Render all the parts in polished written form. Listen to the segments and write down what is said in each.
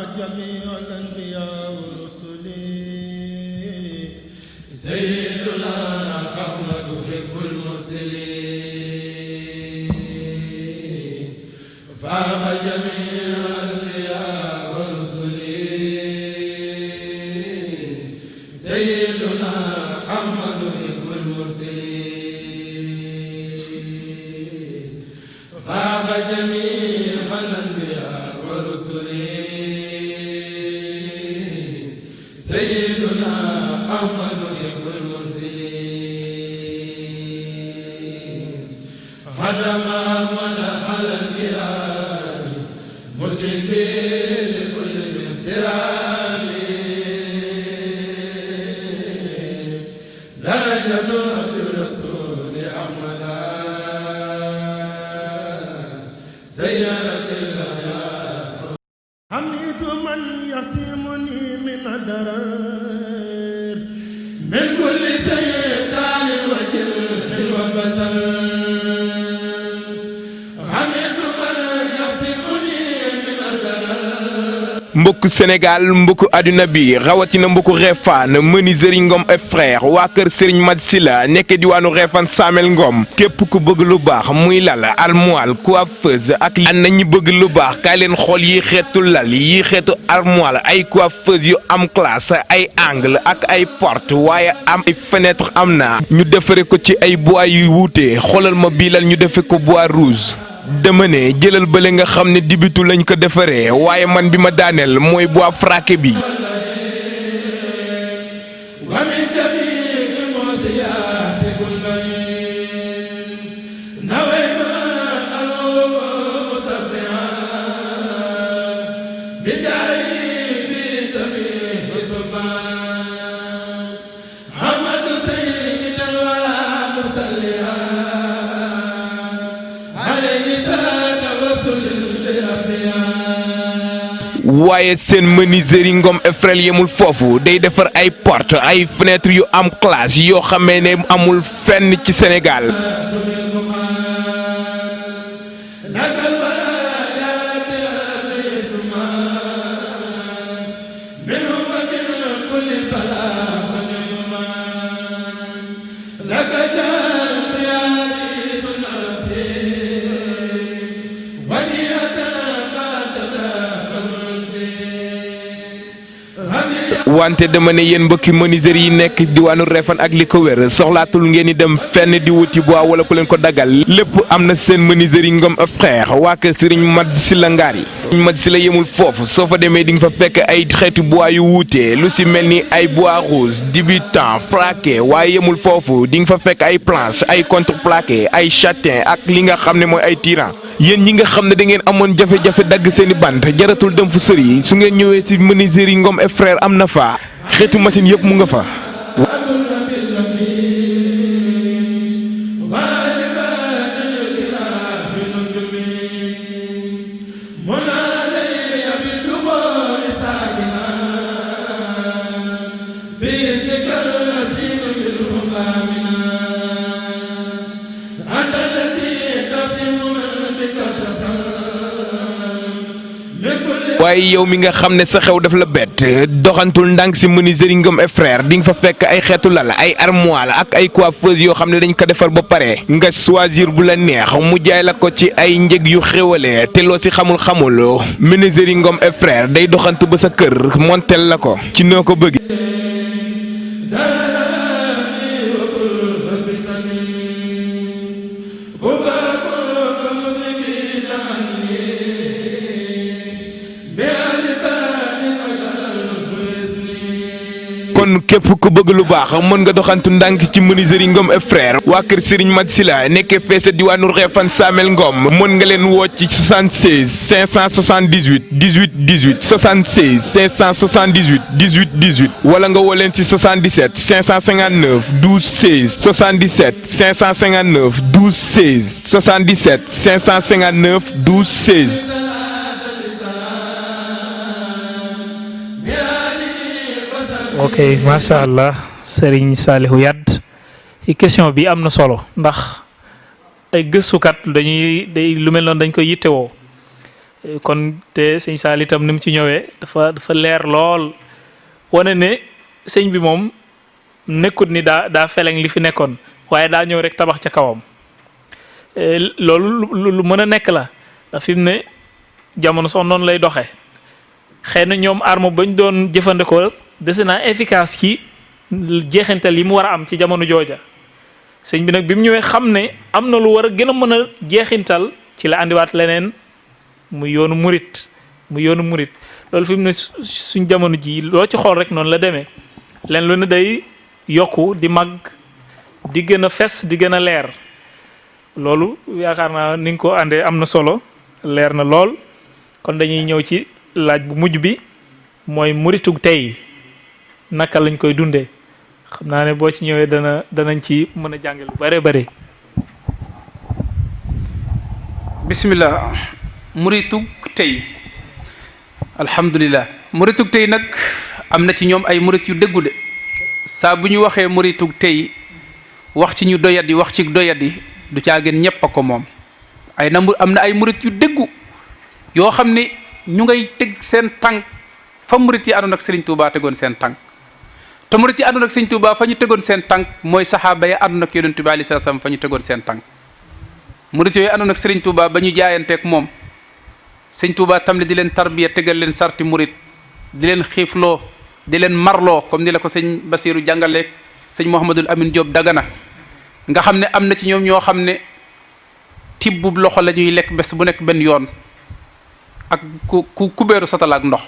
جميع الأنبياء والرسل سيدنا أحمد حب المرسلين فاق جميع الأنبياء والرسل سيدنا أحمد حب المرسلين فاق جميع الأنبياء والرسل سيدنا أحمد حب المرسلين خدم أحمد على الكرام مسلم بكل احترام درجة عبد الرسول أحمد سيارة الحياة حميد من يصيمني من الضرر من كل شيطان وجن وبشر حميد من يصيمني من الضرر mbokku Sénégal mbokku àdduna bi rawatina mbokku Réfane menuiserie Ngom et frère waa kër Serigne Mad Sila nekk diwaanu Réfane Samel Ngom képp ku bëgg lu baax muy lal armoire coiffeuse ak ana ñi bëgg lu baax kaay leen xool yi xeetu lal yi xeetu armoire ay coiffeuse yu am classe ay angle ak ay porte waaye am ay fenêtre am na ñu defare ko ci ay bois yu wuute xoolal ma bii lal ñu defe ko bois rouge dama ne jëlal bële nga xam ne dibitu lañ ko defaree waaye man bi ma daaneel mooy bois fraqué bi waaye seen menuiserie Ngom et frère yemul foofu day defar ay porte ay fenêtre yu am classe yoo xamee ne amul fenn ci Sénégal wante dama ne yéen mbokki menuiserie yi nekk diwaanu Réfane ak li ko wér soxlaatul ngeen di dem fenn di wuti bois wala ku leen ko dagal lépp am na seen menuiserie Ngom et frère waa kër Serigne Mad Sila ngaar yi Serigne Mad Sila yemul foofu soo fa demee di nga fa fekk ay xeetu bois yu wuute lu si mel ni ay bois rouge débutant fraqué waaye yemul foofu di nga fa fekk ay planche ay contreplaqué ay châtain ak li nga xam ne mooy ay tirant yéen ñi nga xam ne da ngeen amoon jafe-jafe dagg seeni bant jaratul dem fu sëri su ngeen ñëwee ci menuiserie Ngom et frère am na fa xeetu machine yëpp mu nga fa. waaye yow mi nga xam ne sa xew daf la bett doxantul ndànk ci menuiserie Ngom et frère di nga fa fekk ay xeetu lal ay armoire ak ay coiffeuse yoo xam ne dañ ko defar ba pare nga choisir bu la neex mu jaay la ko ci ay njëg yu xéwale te loo ci xamul menuiserie Ngom et frère day doxantu ba sa kër montel la ko ci noo ko bëgg. kon képp ku bëgg lu baax mën nga doxantu ndànk ci menuiserie Ngom et frère waa kër Serigne Mad Sila nekkee feese diwaanu Réfane Samel Ngom mën nga leen woo ci 76 578 18 18 76 578 18 18 wala nga woo leen ci 77 559 12 16 77 559 12 16 77 559 12 16. ok macha allah Serigne Saliou Yade question bi am na solo ndax ay gëstukat day lu mel noonu dañ koy yittewoo kon te sëñ Saal itam ni mu ci ñëwee dafa leer lool wane ne sëñ bi moom nekkut ni daa feleng li fi nekkoon waaye daa ñëw rek tabax ca kawam loolu lu mën a nekk la ndax fi mu ne jamono sax noonu lay doxee xëy na ñoom arme bañ doon jëfandikoo dese naa efficace ci jeexintal yi mu war a am ci jamono jooja sëñ bi nag bi mu ñëwee xam ne am na lu war a gën a mën a jeexintal ci la andiwaat leneen mu yoonu murit loolu fi mu ne suñ jamono ji loo ci xool rek noonu la demee leen lu ne day yokku di mag di gën a fes di gën a leer loolu yaakaar naa ni nga ko àndee am na solo leer na lool kon dañuy ñëw ci laaj bu mujj bi mooy muritug tey naka lañ koy dundee xam naa ne boo ci ñëwee danañ ci mën a jàngal lu bare bare. bismillah muritug tey alhamdulilah muritug tey nag am na ci ñoom ay murit yu déggu de saa bu ñu waxee muritug tey wax ci ñu doyadi wax ci doyadi du caageen ñépp a ko moom am na ay murit yu déggu yoo xam ne ñu ngay teg seen tànk fa murit yi àndoon ak Serigne Touba tegoon seen tànk te murit yi àndoon ak Serigne Touba fa ñu tegoon seen tànk mooy saxaaba ya àndoon ak Yonent bi alayhi salaam fa ñu tegoon seen tànk murit yooyu àndoon ak Serigne Touba ba ñu jaayanteeg moom Serigne Touba tam di leen tarbiya tegal leen sarti murit di leen xiifloo di leen marloo comme ni la ko sëñ Basiru jàngaleeg sëñ Mouhamadul Amin Diop Dagana nga xam ne am na ci ñoom ñoo xam ne tibbub loxo la ñuy lekk bés bu nekk benn yoon ak ku kubéeru satalaak ndox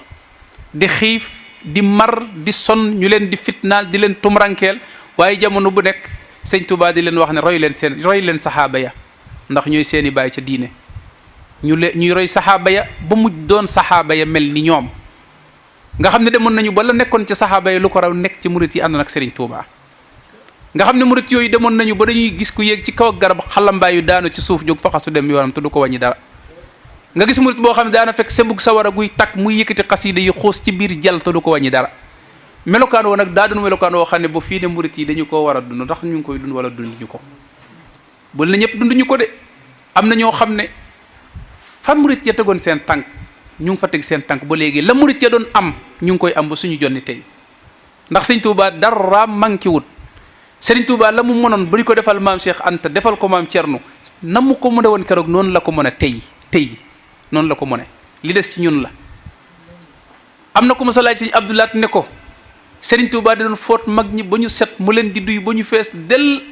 di xiif di mar di son ñu leen di fitnaal di leen tumrankeel waaye jamono bu nekk sëñ Touba di leen wax ne roy leen saxaaba ya ndax ñooy seeni baay ca diine ñuy roy saxaaba ya ba mujj doon saxaaba ya mel ni ñoom nga xam ne demoon nañu ba la nekkoon ci saxaaba ya lu ko raw nekk ci murit yi àndoon ak Serigne Touba nga xam ne murit yooyu demoon nañu ba dañuy gis ku yéeg ci kaw ak garab xalambaayu daanu ci suuf jóg faxasu dem yoonam te du ko wàññi dara nga gis murit boo xam ne daana fekk sebug sawara guy takk muy yëkkati xasida yi xuus ci biir jal te du ko wàññi dara melokaan woo nag daa doon melokaan woo xam ne ba fii ne murit yi dañu koo war a dund ndax ñu ngi koy dund wala dunduñu ko bu la ñëpp dunduñu ko de am na ñoo xam ne fa murit ya tegoon seen tànk ñu ngi fa teg seen tànk ba léegi la murit ya doon am ñu ngi koy am ba suñu jonni tey ndax sëñ Touba dara manqué wut sëriñ Touba la mu mënoon bari ko defal maam Cheikh Anta defal ko maam Thierno na mu ko mën a woon keroog noonu la ko mën a tey noonu la ko mën a li des ci ñun la. am na ko mos a laaj sëñ Abdoulaat ne ko sëriñ Touba di doon fóot mag ñi ba ñu set mu leen di duy ba ñu fees del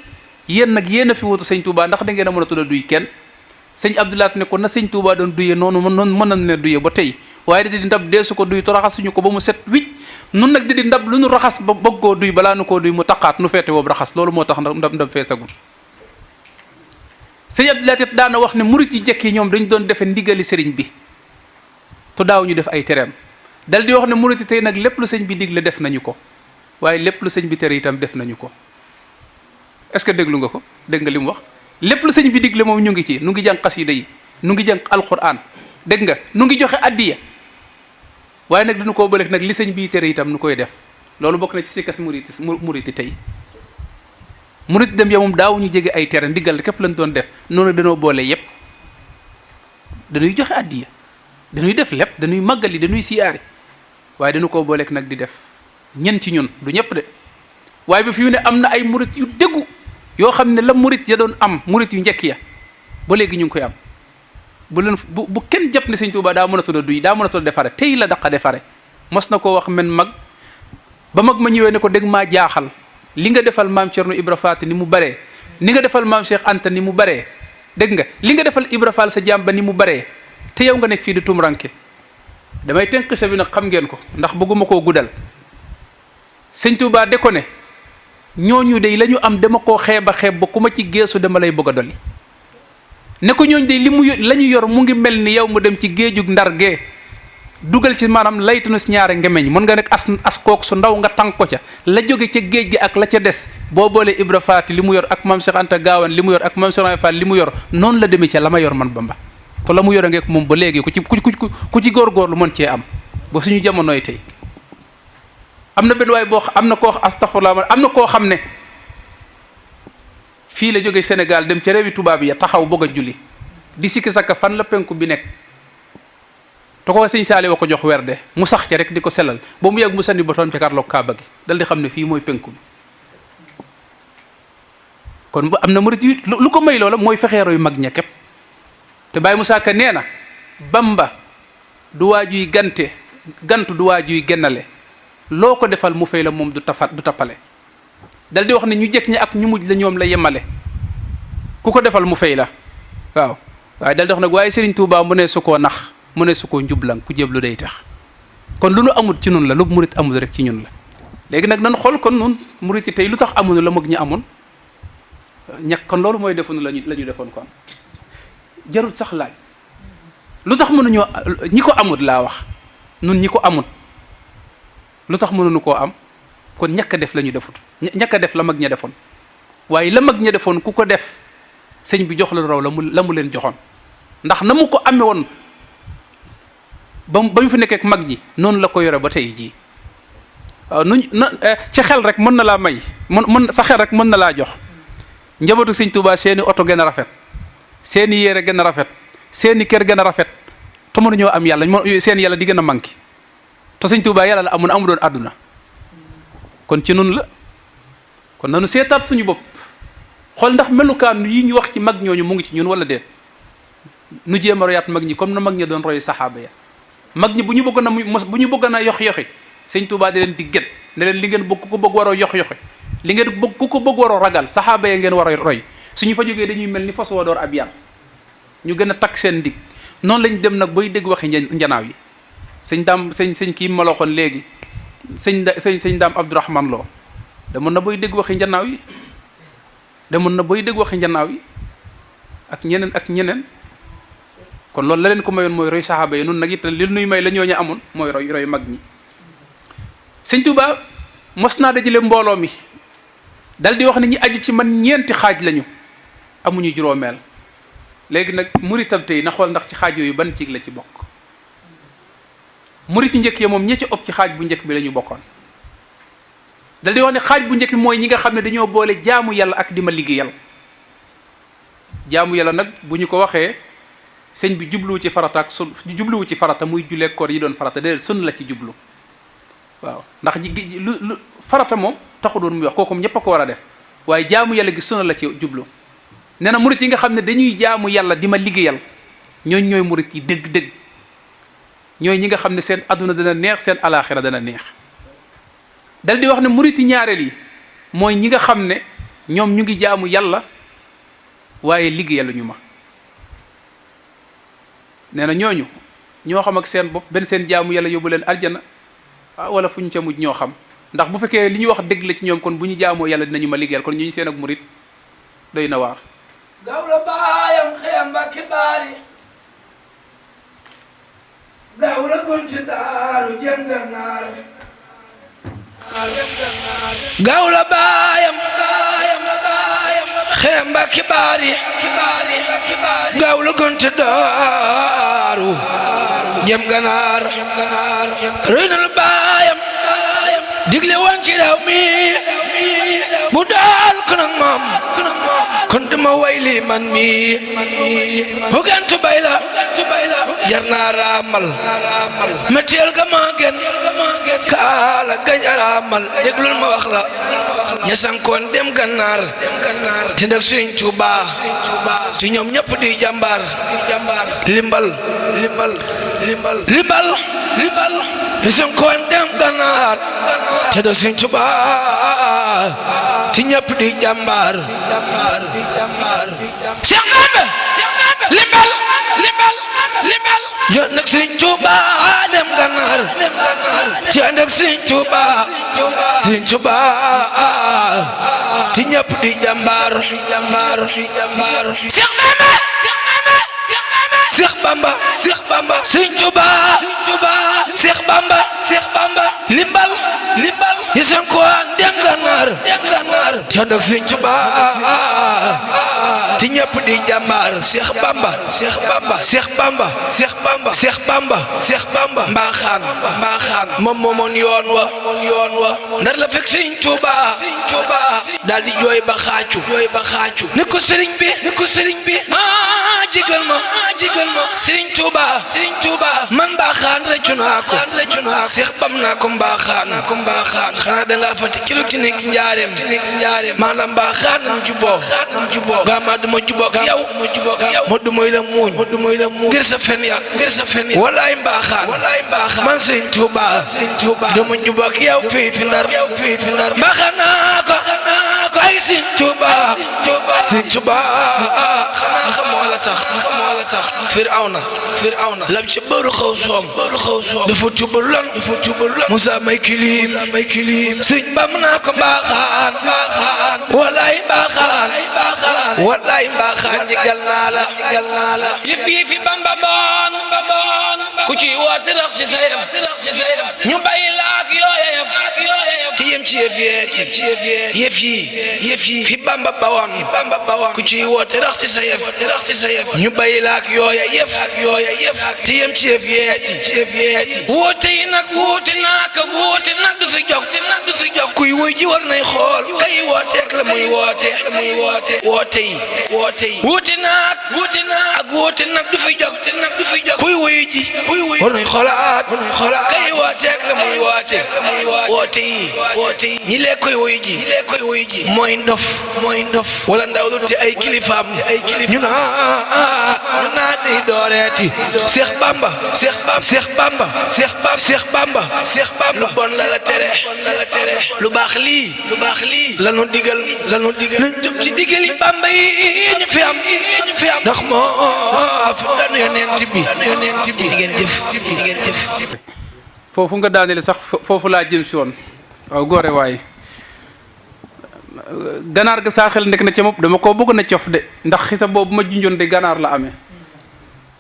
yéen nag yéen a fi wutu sëñ Touba ndax da ngeen a mën a tudd a duy kenn. sëñ Abdoulaat ne ko na sëñ Touba doon duyee noonu mën nañ leen duyee ba tey waaye di ndab deesu ko duy to raxasuñu ko ba mu set wicc nun nag di ndab lu nu raxas ba bëgg koo duy balaa nu koo duy mu taqaat nu feete woobu raxas loolu moo tax ndab feesagul. sëñ Abdoulaat it daana wax ne murit yi njëkk yi ñoom dañu doon defe ndigali sëriñ bi te daaw ñu def ay tereem dal di wax ne murit yi tey nag lépp lu sëñ bi digle def nañu ko waaye lépp lu sëñ bi tere itam def nañu ko est-ce que déglu nga ko dégg nga li mu wax. lépp lu sëñ bi digle moom ñu ngi ci nu ngi jàng xasida yi nu ngi jàng alquran dégg nga nu ngi joxe addiya waaye nag dañu koo bëleeg nag li sëñ bi tere itam nu koy def loolu bokk na ci sikkas murit tey murit dem ya moom daaw ñu jege ay tere ndigal képp lañ doon def noonu dañoo boole yépp dañuy joxe addiya dañuy def lépp dañuy màggali dañuy siyaare waaye dañu koo booleeg nag di def ñen ci ñun du ñëpp de waaye ba fi mu ne am na ay murit yu déggu yoo xam ne la murit ya doon am murit yu njëkk ya ba léegi ñu ngi koy am bu kenn jàpp ne sëñ Touba daa mën a tudd duy daa mën a tudd defare tey la daqa defare mos na koo wax men mag ba mag ma ñëwee ne ko dégg maa jaaxal li nga defal maam Thierno Ibra Faati ni mu baree ni nga defal maam Cheikh Anta ni mu baree dégg nga li nga defal Ibra Fall sa jàmm ba ni mu baree te yow nga nekk fii di tumranke damay tënk sa bi nag xam ngeen ko ndax bëgguma koo guddal sëñ Touba de ko ne ñooñu de la ñu am dama koo xeeb ba ku ma ci geesu dama lay bëgg a dolli ne ko ñooñu de la ñu yor mu ngi mel ni yow mu dem ci géejug ndar gee dugal ci maanaam laytunu si ñaare ngemeñ mën nga nekk as kook su ndaw nga tànk ko ca la jóge ca géej gi ak la ca des boo boolee Ibra Faati li mu yor ak maam Cheikh Anta Gaawaan li mu yor ak maam Cheikh Fall li mu yor noonu la demee ca la ma yor man Bamba te la mu yor a ngeek moom ba léegi ku ci góorgóorlu mën cee am ba suñu jamonooy tey am na benn waay am na koo astaghfirullah am na koo xam ne fii la jóge Sénégal dem ca réewi tubaab ya taxaw bëgg a julli di sikki sakka fan la penku bi nekk te ko sëñ Saali wa ko jox werde mu sax ca rek di ko sellal ba mu yàgg mu sànni botoom ca karloog kaaba gi dal di xam ne fii mooy penku bi kon am na murit yi lu ko may loola mooy fexeero yu mag ña képp te Baye Moussa Ka nee na Bamba du waajuy gantu du waajuy gennale loo ko defal mu fay la moom du tappale dal di wax ne ñu jekk ñi ak ñu mujj la ñoom la yemale ku ko defal mu fay la waaw waaye dal di wax nag waaye Serigne Touba mu ne su koo nax mu ne su koo njublang ku jéblu day tax kon lu nu amul ci ñun la lu murit amul rek ci ñun la léegi nag nan xool kon nun murit yi tey lu tax amuñu la mag ñi amoon ñàkk kon loolu mooy defuñu la ñu defoon kon jarul sax laaj lu tax mënuñoo ñi ko amut laa wax nun ñi ko amut lu tax mënuñu koo am kon ñàkk a def la ñu defut ñàkk a def la mag ña defoon waaye la mag ña defoon ku ko def sëñ bi jox la raw la mu leen joxoon ndax na mu ko amee woon ba mu fi nekkee ak mag ñi noonu la ko yore ba tey jii waaw ci xel rek mën na laa may mën sa xel rek mën na laa jox njabootu sëñ Tuubaa seeni oto gën a rafet seeni yére gën a rafet seeni kër gën a rafet te mënuñoo am yàlla seen yàlla di gën a manqué te sëñ Tuubaa yàlla la amu doon àdduna kon ci nun la kon nanu seetaat suñu bopp xool ndax melukaan yi ñu wax ci mag ñooñu mu ngi ci ñun wala déet nu jéem a royaat mag ñi comme na mag ñi doon roy saxaaba ya mag ñi bu ñu bëggoon a yox-yoxi sëñ Tuubaa di leen di gét ne leen li ngeen bëgg ku ko bëgg waroo yox-yoxi li ngeen bëgg ku ko bëgg waroo ragal saxaaba ya ngeen war a roy suñu fa jógee dañuy mel ni fas woo door ab yar ñu gën a takk seen ndig noonu lañ dem nag bay dégg waxi njanaaw yi sëñ kii ma la waxoon léegi sëñ daam Abdourahman Lo demoon na bay dégg waxi njanaaw yi ak ñeneen kon loolu la leen ko mayoon mooy roy saxaaba yi nun nag it li nuy may la ñooñu amoon mooy roy mag ñi sëñ Tuubaa mos naa dajale mbooloo mi dal di wax ne ñi aju ci man ñeenti xaaj lañu amuñu juróomeel léegi nag muritam tey na xool ndax ci xaaj yooyu ban ciig la ci bokk murit njëkk ya moom ñi ci ëpp ci xaaj bu njëkk bi la ñu bokkoon dal di wax ne xaaj bu njëkk bi mooy ñi nga xam ne dañoo boole jaamu yàlla ak di ma liggéeyal jaamu yàlla nag bu ñu ko waxee sëñ bi jubluwu ci farata ak jubluwu ci farata muy julee koor yi doon farata déedéet sunna la ci jublu waaw ndax lu farata moom taxu doon muy wax kooku ñëpp a ko war a def waaye jaamu yàlla gi sunna la ci jublu nee na murit yi nga xam ne dañuy jaamu yàlla di ma liggéeyal ñooy murit yi dëgg-dëgg ñooy ñi nga xam ne seen adduna dana neex seen alaaxira dana neex dal di wax ne murit yi ñaareel yi mooy ñi nga xam ne ñoom ñu ngi jaamu yàlla waaye liggéeyalu ñu ma nee na ñooñu ñoo xam ak seen bopp benn seen jaamu yàlla yóbbu leen aljana wala fu ñu ca mujj ñoo xam ndax bu fekkee li ñu wax dëgg la ci ñoom kon bu ñu jaamoo yàlla dinañu ma liggéeyal kon ñu seen ak murit doy na waar gawla baayam xeyam ba kibaari gawla kon ci daaru jëm gannaar gawla baayam xeyam ba kibaari gawla kon ci daaru jëm gannaar reynal baayam digle woon ci réew mi bu daal kon ak moom kon duma way lii man mi hugantu bay la jar naa raamal ma teel ga maa gën kaala gañ araamal déglul ma wax la ña sankoon dem gannaar te ndak Sëriñ Tuubaa ci ñoom ñëpp di jàmbaar limbal ña sankoon dem gannaar te ndak Sëriñ Tuubaa ci ñëpp di jàmbaar Cheikh Bamba limbal yo nag Sëriñ Tuubaa dem gannaar ci ànd ak Sëriñ Tuubaa ci ñëpp di jàmbaar Cheikh Bamba Sëriñ Tuubaa Cheikh Bamba Seex Bamba limbal yisan ko dem Gànnaar te ànd ak Sëriñ Tuuba te ñëpp di jàmbaar Seex Bamba mbaaxaan moom moomoon yoon wa ndar la fekk Sëriñ Tuuba daal di jooy ba xaacu ne ko sëriñ bi jigal ma Sëriñ Tuuba man mbaaxaan rëccu naa ko Seex bam naa ko mbaaxaan xanaa dangaa fati kilo ci nekk njaareem maanaam mbaaxaan nam juboo gaa ma duma juboo ak yow ma dumay la muuñ ngir sa fen ya wallaay mbaaxaan man Sëriñ Tuuba duma juboo ak yow fii fi Ndar mbaaxaan naa ko ay Sëriñ Tuuba xanaa xamoo la tax Firawna lam ci bëru xaw soom dafa tuubal lan Musaa may kilim Sëriñ Bamba naa ko mbaaxaan wallaay mbaaxaan digal naa la yëf Bamba boon ku ci woote rax ci sa ñu bàyyi laak yooye te yem ci yëf yi fi Bamba bawoon ku ci woote rax ci sa ñu bàyyi laak yooye yëf te yem ci yëf yeeti woote yi nag woote nag du fi jog kuy wuy ji war nay xool kay wooteek la muy woote woote yi woote nag du fi jog kuy wuy ji war nay xoolaat kay wooteek la muy woote yi ñi lee koy wuy ji mooy ndof wala ndaw lu te ay kilifaam ñu naa day dooreeti Seex Bamba lu bon la tere lu baax lii lanu digal nañ jub ci digali Bamba yi ñu fi am ndax moo fi danu yonent bi di ngeen jëf foofu nga daanele sax foofu laa jëm si woon waaw góore waaye ganaar ga saa xel nekk na ca moom dama koo bëgg na cof de ndax xisa boobu ma junjoon de ganaar la amee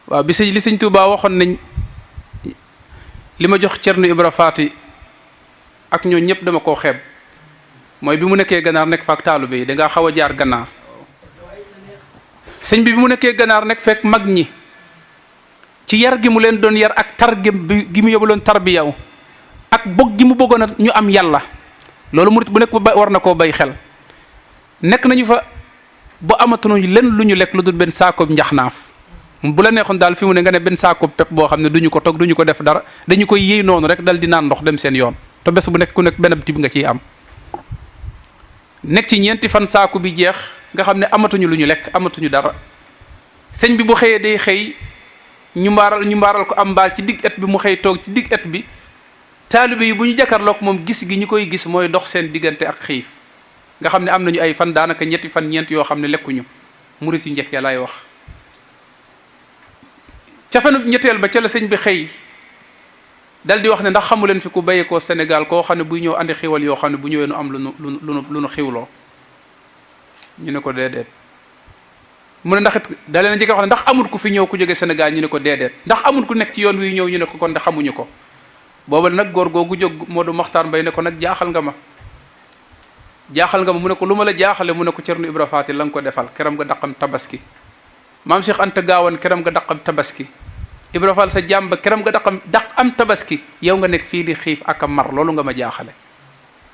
waaw bi li Sëñ Tuubaa waxoon nañ li ma jox Cerno Ibra Faati ak ñoo ñëpp dama koo xeeb mooy bi mu nekkee ganaar nekk fa ak taalibe yi dangaa xaw a jaar ganaar sëñ bi mu nekkee ganaar nekk fekk mag ñi ci yar gi mu leen doon yar ak tar gi mu yóbbuloon tarbiyaw ak bëgg gi mu bëggoon a ñu am yàlla loolu murit bu nekk war na koo bay xel nekk nañu fa bu amatuñu lenn lu ñu lekk lu dul benn saakoob njaxnaaf bu la neexoon daal fi mu ne nga ne benn saakoob pepp boo xam ne duñu ko togg duñu ko def dara dañu koy yéey noonu rek dal di naan ndox dem seen yoon te bés bu nekk ku nekk benn tib nga ciy am nekk ci ñeenti fan saaku bi jeex nga xam ne amatuñu lu ñu lekk amatuñu dara sëñ bi bu xëyee day xëy ñu mbaaral ko am mbaal ci digg et bi mu xëy toog ci digg et bi taalibe yi bu ñu jàkkaarloog moom gis gi ñu koy gis mooy dox seen diggante ak xiif nga xam ne am nañu ay fan daanaka ñetti fan ñeent yoo xam ne lekkuñu murit yu njëkk ya lay wax ca fanu ñetteel ba ca la sëñ bi xëy dal di wax ne ndax xamu leen fi ku bàyyeekoo Sénégal koo xam ne buy ñëw andi xiwal yoo xam ne bu ñëwee nu am lu nu xiwloo ñu ne ko déedéet mu ne ndax it da leen njëkk wax ne ndax amul ku fi ñëw ku jóge Sénégal ñu ne ko déedéet ndax amul ku nekk ci yoon wi ñëw ñu ne ko kon de xamuñu ko booba nag góor googu jóg Modou Makhtar Mbaye ne ko nag jaaxal nga ma mu ne ko lu ma la jaaxale mu ne ko Cerno Ibra Faati la nga ko defal keram nga daqam tabaski maam Cheikh Anta Gaawan keram nga daqam tabaski Ibra Fall sa jàmba keram nga daq am tabaski yow nga nekk fii di xiif ak a mar loolu nga ma jaaxale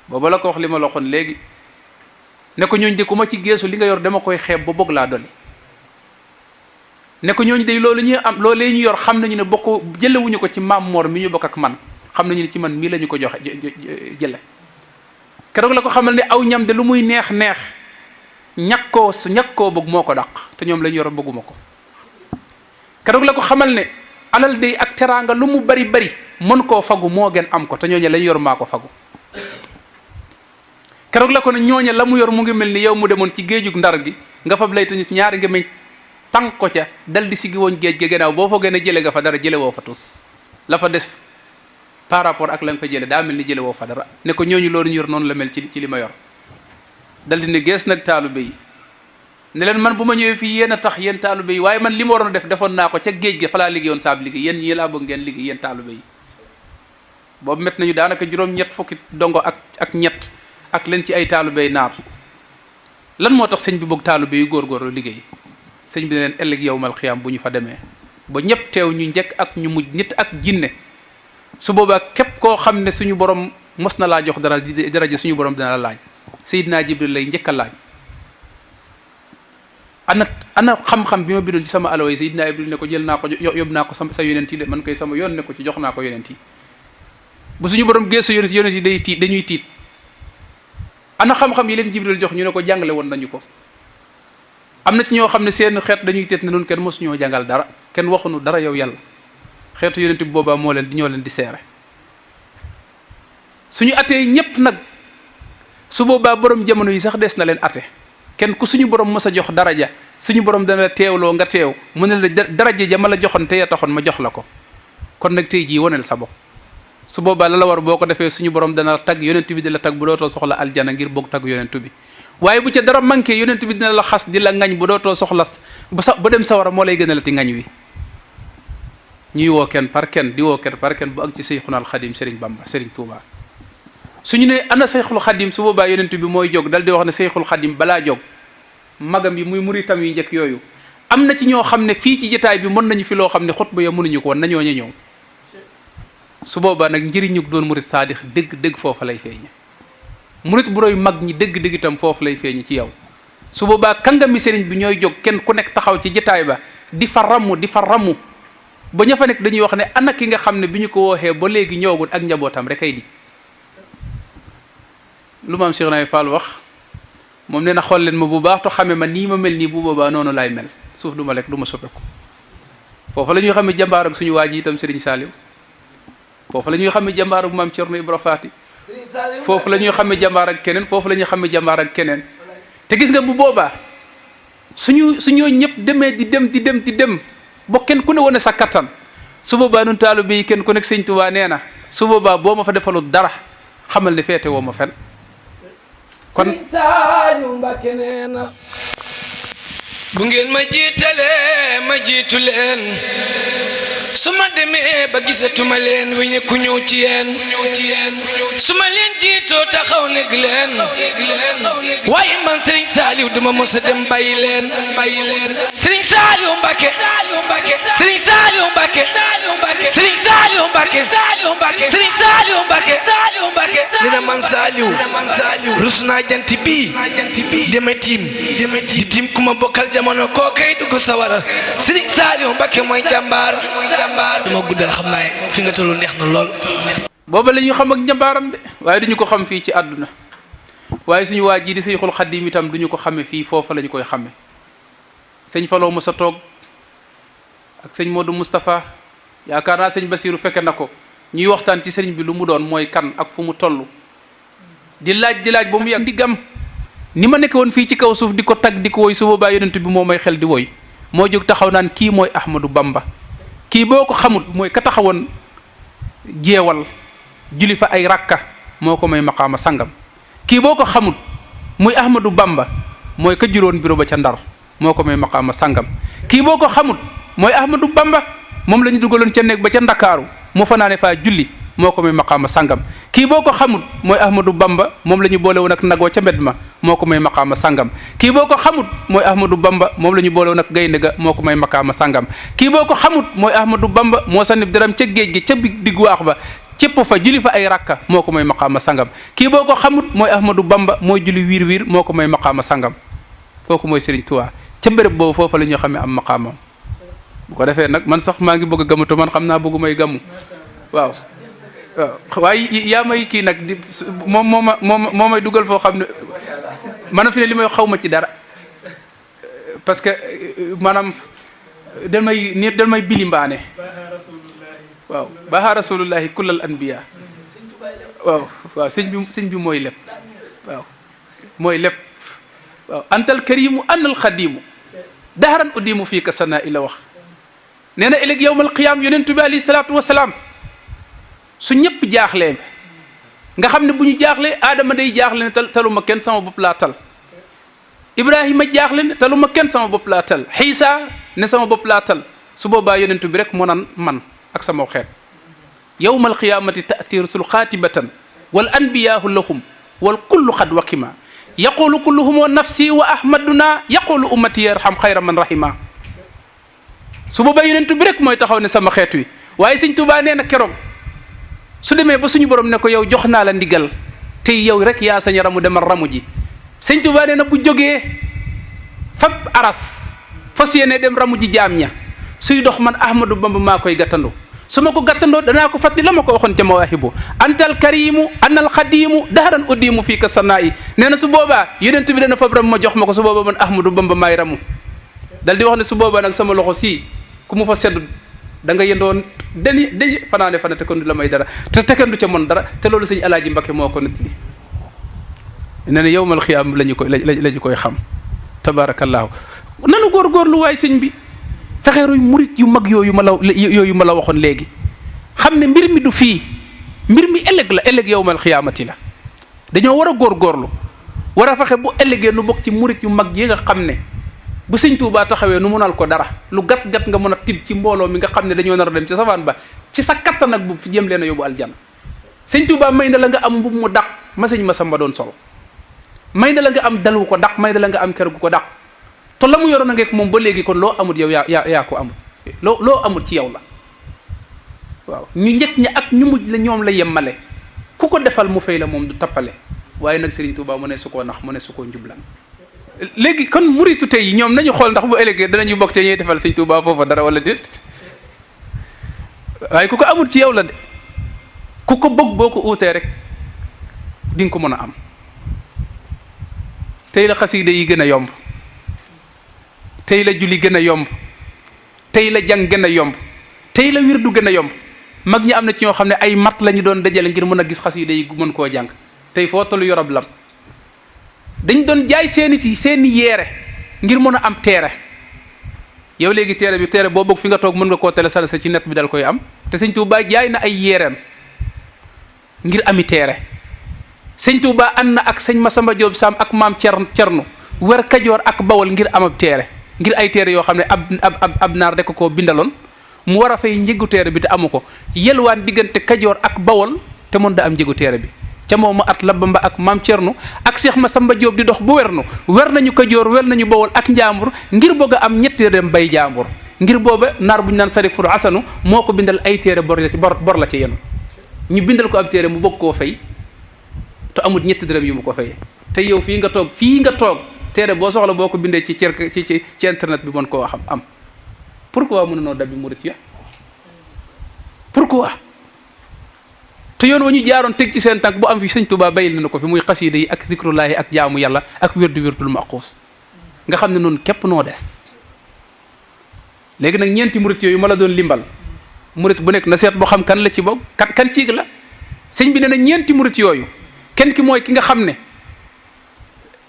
booba la ko wax li ma la waxoon léegi ne ko ñooñ de ku ma ci geesu li nga yor dama koy xeeb ba bëgg laa doli ne ko ñooñu de loolu ñuy am loolee ñu yor xam nañu ne bokk jëlewuñu ko ci maam Mor mi ñu bokk ak man xam nañu ne ci man mii la ñu ko joxe jële keroog la ko xamal ne aw ñam de lu muy neex ñàkk koo bëgg moo ko dàq te ñoom la ñu yor bëgguma ko keroog la ko xamal ne alal de ak teraanga lu mu bari mën koo fagu moo gën am ko te ñooñe la ñu yor maa ko fagu keroog la ko ne ñooñe la mu yor mu ngi mel ni yow mu demoon ci géejug Ndar gi nga fab lay tañu ñaari nga meñ tànk ko ca dal di sigi woon géej ga gannaaw boo fa gën a jële nga fa dara jële woo fa tus la fa des par rapport ak la nga fa jële daa mel ni jële woo fa dara ne ko ñooñu loolu ñu yor noonu la mel ci li ma yor dal di ne gees nag taalibe yi ne leen man bu ma ñëwee fii yéen a tax yéen taalibe yi waaye man li ma waroon a def defoon naa ko ca géej ga fa laa liggéeyoon saab liggéey yéen ñii laa bëgg ngeen liggéey yéen taalibe yi boobu met nañu daanaka juróom-ñett fukki dongo ak ñett ak leen ci ay taalubéy naar. lan moo tax sëñ bi bëgg taalube yu góorgóorlu liggéey sëñ bi ne leen ëllëg yawmal xiyaam bu ñu fa demee ba ñëpp teew ñu njëkk ak ñu mujj nit ak jinne su boobaa képp koo xam ne suñu borom mos na laa jox daraja suñu borom dina la laaj Seydina Jibril lay njëkk a laaj ana xam-xam bi ma bindoon ci sama alaway Seydina Jibril ne ko jël naa ko yóbbu naa ko sa yonent yi de man koy sama yoon ne ko ci jox naa ko yonent yi bu suñu borom geesu yonent yi dañuy tiit ana xam-xam yi leen Jibril jox ñu ne ko jàngale woon nañu ko am na ci ñoo xam ne seen xeet dañuy teet ne noonu kenn mosuñoo jàngal dara kenn waxuñu dara yow yàlla xeetu yonent bi boobaa ñoo leen di seere suñu atee ñépp nag su boobaa borom jamono yi sax des na leen ate kenn ku suñu borom mës a jox daraja suñu borom dana la teewloo nga teew mu ne la daraja ja ma la joxoon te ya taxoon ma jox la ko kon nag tey jii woneel sa bopp su boobaa la war boo ko defee suñu borom dana la tagg yonent bi di la tagg bu dootoo soxla aljana ngir boog tagg yonent bi waaye bu ca dara manqué yonent bi dina la xas di la ngañ bu dootoo soxla ba dem sawara moo lay gën a la ti ngañ wi ñuy woo kenn par kenn di woo kenn par kenn bu ak ci Seyxuna al Xadim Serigne Bamba Serigne Touba suñu ne ana Seyxul Xadim su boobaa yonent bi mooy jóg dal di wax ne Seyxul Xadim balaa jóg magam yi muy muritam yu njëkk yooyu am na ci ñoo xam ne fii ci jotaay bi mën nañu fi loo xam ne xutba ya mënuñu ko woon nañoo ñëw su boobaa nag njëriñu doon murit saadix dëgg foofa lay feeñe murit bu roy mag ñi dëgg itam foofu lay feeñe ci yow su boobaa kàngami sëriñ bi ñooy jóg kenn ku nekk taxaw ci jotaay ba di fa ramu ba ña fa nekk dañuy wax ne ana ki nga xam ne bi ñu ko wooxee ba léegi ñëwagul ak njabootam rek ay di lu maam Cheikh Nay Fall wax moom nee na xool leen ma bu baax to xame ma nii ma mel nii bu boobaa noonu laay mel suuf du ma lekk du ma soppeeku foofu la ñuy xam ne jàmbaar ak suñu waa ji itam Serigne Saliou foofu la ñuy xam ne jàmbaar ak maam Thierno Ibra Faati foofu la ñuy xam ne jàmbaar ak keneen foofu la ñuy xam ne jàmbaar ak keneen te gis nga bu boobaa suñoo ñëpp demee di dem ba kenn ku ne wane sa kattan su boobaa nun taalibe yi kenn ku nekk Sëñ Tuubaa nee na su boobaa boo ma fa defalul dara xamal ne feete woo ma fen kon Sëriñ Saaliw Mbàkke nee na bu ngeen ma jiitalee ma jiitu leen su ma demee ba gisatuma leen wi ku ñëw ci yéen su ma leen jiitoo taxaw nekk leen waaye man Sëriñ Saaliw duma mos a dem bàyyi leen Sëriñ Saaliw Mbàkke Sëriñ Saaliw Mbàkke Sëriñ Saaliw Mbàkke Sëriñ Saaliw Mbàkke dina man Saaliw rus naa jant bii dama tiim di tiim ku ma bokkal jamono koo kay dugg sawara Sëriñ Saaliw Mbàkke mooy jàmbaar dama guddal xam naa fi nga tollu neex na lool. booba la ñuy xam ak njàmbaaram de waaye duñu ko xam fii ci àdduna waaye suñu waa ji di Seyxul Xadim itam duñu ko xame fii foofa la ñu koy xame sëñ Faloo mos a toog ak sëñ Modou Moustapha yaakaar naa sëñ Basiru fekke na ko ñuy waxtaan ci sëriñ bi lu mu doon mooy kan ak fu mu toll di laaj ba mu yàgg di gam ni ma nekk woon fii ci kaw suuf di ko tag di ko woy su boobaa yonent bi moo may xel di woy moo jóg taxaw naan kii mooy Ahmadou Bamba kii boo ko xamut mooy ka taxawoon jeewal julli fa ay rakka moo ko may maqaama sangam kii boo ko xamut muy Ahmadou Bamba mooy ka juróon biro ba ca Ndar moo ko may maqaama sangam kii boo ko xamut mooy Ahmadou Bamba moom la ñu dugaloon ca néeg ba ca Ndakaaru mu fanaane faa julli moo ko may maqaama sangam kii boo ko xamut mooy Ahmadou Bamba moom la ñu boole woon ak nagoo ca mbed ma moo ko may maqaama sangam kii boo ko xamut mooy Ahmadou Bamba moom la ñu boole woon ak gaynde ga moo ko may maqaama sangam kii boo ko xamut mooy Ahmadou Bamba moo sanib daram ca géej gi ca diggu waax ba cépp fa julli fa ay rakka moo ko may maqaama sangam kii boo ko xamut mooy Ahmadou Bamba mooy julli wiir moo ko may maqaama sangam kooku mooy Serigne Touba ca béréb boobu foofa la ñu xamee am maqaamam bu ko defee nag man sax maa ngi bëgg a gamu te man xam naa bëggu may gamu waaw waaye yaa may kii nag di moo may dugal foo xam ne maanaam fi ne li may xaw ma ci dara parce que maanaam dal may bilimbaane waaw baaxa rasulullahi kullal anbiya waaw sëñ bi mooy lépp waaw mooy lépp waaw antal karimu annal xadimu daharan uddimu fii ka sana ila wax nee na ëllëg yawmal qiyaam yonentu bi alayhi salaatu wasalaam su ñëpp jaaxlee nga xam ne bu ñu jaaxlee Adama day jaaxle ne taluma kenn sama bopp laa tal Ibrahima jaaxle ne taluma kenn sama bopp laa tal Xiisa ne sama bopp laa tal su boobaa yonentu bi rek moo naan man ak sama xeet yawma alqiyamati ta'ti rusul xaatibatan wal anbiyaahu lahum wal kullu xad waqima yaqulu kulluhum wa nafsi wa ahmaduna yaqulu ummati yarham xayra man rahima su boobaa yonent bi rek mooy taxaw ne sama xeet wi waaye sëñ Tuubaa nee na keroog su demee ba suñu borom ne ko yow jox naa la ndigal tey yow rek yaa sañ ramu demal ramu ji sëñ Tuubaa nee na bu jógee fab aras fas yéene dem ramu ji jaam ña suy dox man Ahmadou Bamba maa koy gàttandoo su ma ko gàttandoo danaa ko fàttali la ma ko waxoon ca mawaahibu antal karimu anal xadimu daharan uddimu fii ka sanaa yi nee na su boobaa yonent bi dana fab ram ma jox ma ko su boobaa man Ahmadou Bamba maay ramu dal di wax ne su boobaa nag sama loxo sii ku mu fa sedd da nga yendoon dañi fanaane fana te kon du la may dara te kenn du ca mën dara te loolu sëñ Alaaji Mbakke moo ko nettali nee na yawmal xiyaam lañu koy xam tabaarakallaahu nanu góorgóorlu waay sëñ bi fexe roy murit yu mag yooyu ma la waxoon léegi xam ne mbir mi du fii mbir mi ëllëg la ëllëg yawmal xiyaamati la dañoo war a góorgóorlu war a fexe bu ëllëgee nu bokk ci murit yu mag yi nga xam ne bu sëñ Tuubaa taxawee nu mënal ko dara lu gat-gat nga mën a tib ci mbooloo mi nga xam ne dañoo nar a dem ci safaan ba ci sa kattan ak bu fi jëm leen a yóbbu aljanna sëñ Tuubaa may na la nga am mbub mu daq ma sëñ ma samba doon solo may na la nga am dalu ko daq may na la nga am kër gu ko daq te la mu yoroon a ngeek moom ba léegi kon loo amut yow yaa ko amut loo amut ci yow la waaw ñu njëkk ña ak ñu mujj la ñoom la yemmale ku ko defal mu fay la moom du tappale waaye nag Serigne Touba mu ne su koo nax mu ne su koo njublan léegi kon muritu tey yi ñoom nañu xool ndax bu ëllëgee danañu bokk ci ñuy defal Serigne Touba foofa dara wala déet waaye ku ko amut ci yow la de ku ko bëgg boo ko uutee rek di nga ko mën a am tey la xasiida yi gën a yomb tey la julli gën a yomb tey la jàng gën a yomb tey la wirdu gën a yomb mag ñi am na ci ñoo xam ne ay mat la ñu doon dajale ngir mën a gis xasiida yi mën koo jàng tey foo tollu yorob lam dañ doon jaay seeni yeere ngir mën a am teere yow léegi teere boo bëgg fi nga toog mën nga koo télécharger ci net bi dal koy am te sëñ Tuubaa jaay na ay yeereem ngir ami teere sëñ Tuubaa ànd na ak sëñ Masamba Joob Sam ak maam Cernu wër Kajoor ak Bawol ngir am ab teere ngir ay teere yoo xam ne ab naar rek koo bindaloon mu war a fay njëgu teere bi te amu ko yelwaan diggante Kajoor ak Bawol te mën da am njëgu teere bi ca moom ma at la Bamba ak maam Cernu ak Seex Masamba Joob di dox bu wernu wer nañu Kajoor wer nañu Bawol ak Njaambur ngir bëgg a am ñetti dem bay Njaambur ngir booba naar bu ñu naan Sarif Fur Asanu moo ko bindal ay téere bor la ci yenu ñu bindal ko ab téere mu bëgg koo fay te amul ñetti dërëm yu mu ko fayee te yow fii nga toog téere boo soxla boo ko bindee ci internet bi mën koo xam am pourquoi mën noo dabbi murit ya pourquoi te yoon wa ñu jaaroon teg ci seen tànk bu am fi sëñ Tuubaa bayil na ko fi muy xasiida yi ak zikrullaahi ak jaamu yàlla ak wirdul maquus nga xam ne noonu képp noo des léegi nag ñeenti murit yooyu ma la doon limbal murit bu nekk na seet boo xam kan la ci bokk kan ciig la sëñ bi ne na ñeenti murit yooyu kenn ki mooy ki nga xam ne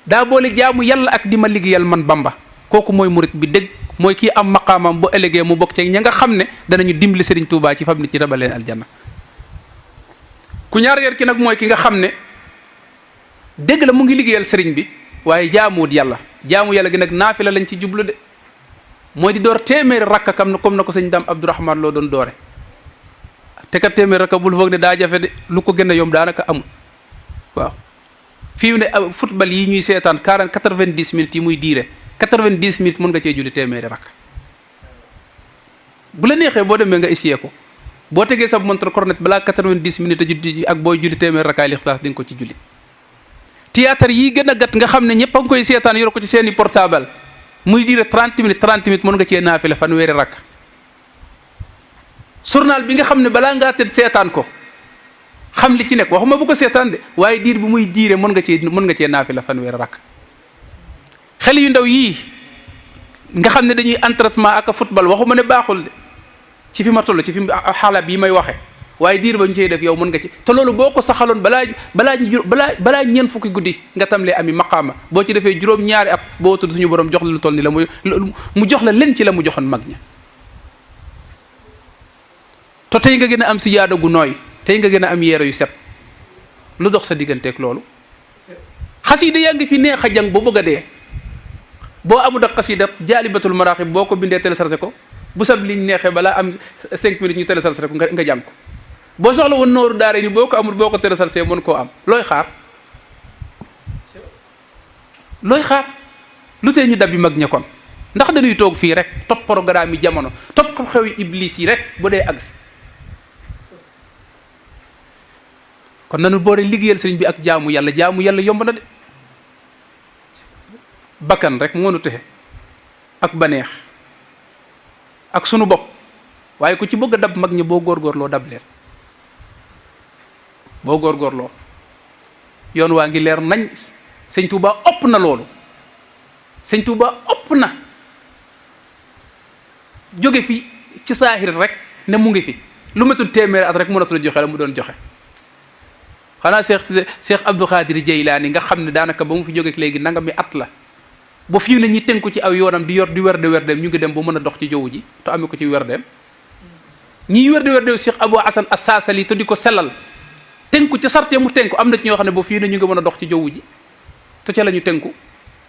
daa boole jaamu yàlla ak di ma liggéeyal man Bamba kooku mooy murit bi dëgg mooy kii am maqaamam bu ëllëgee mu bokk ci ña nga xam ne danañu dimbali Serigne Touba ci fab nit ci tabal leen aljanna ku ñaareel ki nag mooy ki nga xam ne dëgg la mu ngi liggéeyal Serigne bi waaye jaamuwut yàlla jaamu yàlla gi nag naafila lañ ci jublu de mooy di door téeméeri rakka comme na ko sëñ Dame Abdourahmane loo doon doore te kat téeméeri rakka bul foog ne daa jafe de lu ko gën a yomb daanaka amul waaw fii ne football yi ñuy seetaan 90 minutes yi muy diire 90 minutes mën nga cee julli téeméeri rakk bu la neexee boo demee nga essayé ko boo tegee sa montre cornet balaa 90 minutes ak booy julli téeméeri rakkaay Lixlaas di nga ko ci julli. théâtre yi gën a gàtt nga xam ne ñëpp a ngi koy seetaan yor ko ci seeni portable muy diire 30 minutes mën nga cee naafila fanweeri rakk journal bi nga xam ne balaa ngaa tëdd seetaan ko. xam li ci nekk waxuma bu ko seetaan de waaye diir bi muy diire mën nga cee naafila fanweeri rakk xel yu ndaw yii nga xam ne dañuy entraînement ak football waxuma ne baaxul de ci fi ma toll ci fi xalaat yi may waxe waaye diir ba ñu cey def yow mën nga ci te loolu boo ko saxaloon balaa ñeent fukki guddi nga tamlee ami maqaama boo ci defee juróom-ñaari at boo tudd suñu borom jox la lu toll ni la mu jox la len ci la mu joxoon mag ña te tey nga gën a am si yaada gu nooy tey nga gën a am yeero yu set lu dox sa digganteeg loolu xasida yaa ngi fi neex a jàng boo bëgg a dee boo amul ak xasida jaalibatul maraaxib boo ko bindee téléchargé ko bu sab liñ neexee balaa am 5 minutes ñu téléchargé ko nga jàng ko boo soxla woon nooru daara ni boo ko amul boo ko tërësal see mën koo am looy xaar lu tee ñu dabbi mag ña kon ndax dañuy toog fii rek topp programme yi jamono topp xew yi iblis yi rek bu dee agsi kon nanu boole liggéeyal sëriñ bi ak jaamu yàlla yomb na de bakkan rek moo nu texe ak baneex ak sunu bopp waaye ku ci bëgg a dab mag ñi boo góorgóorloo dab leen boo góorgóorloo yoon waa ngi leer nañ sëñ Tuuba ëpp na loolu sëñ Tuuba ëpp na jóge fi ci saahir rek ne mu ngi fi lu matul téeméeri at rek mënatul joxe la mu doon joxe xanaa Cheikh Abdou Khadir Jeylaani nga xam ne daanaka ba mu fi jóge léegi nanga mi at la ba fii ne ñi tënku ci aw yoonam di werdeem ñu ngi dem ba mën a dox ci jaww ji te amee ko ci werdeem ñiy werdeem Cheikh Abou Hasan As-Saasali te di ko sellal tënku ca sarte mu tënku am na ci ñoo xam ne ba fii ne ñu ngi mën a dox ci jaww ji te ca la ñu tënku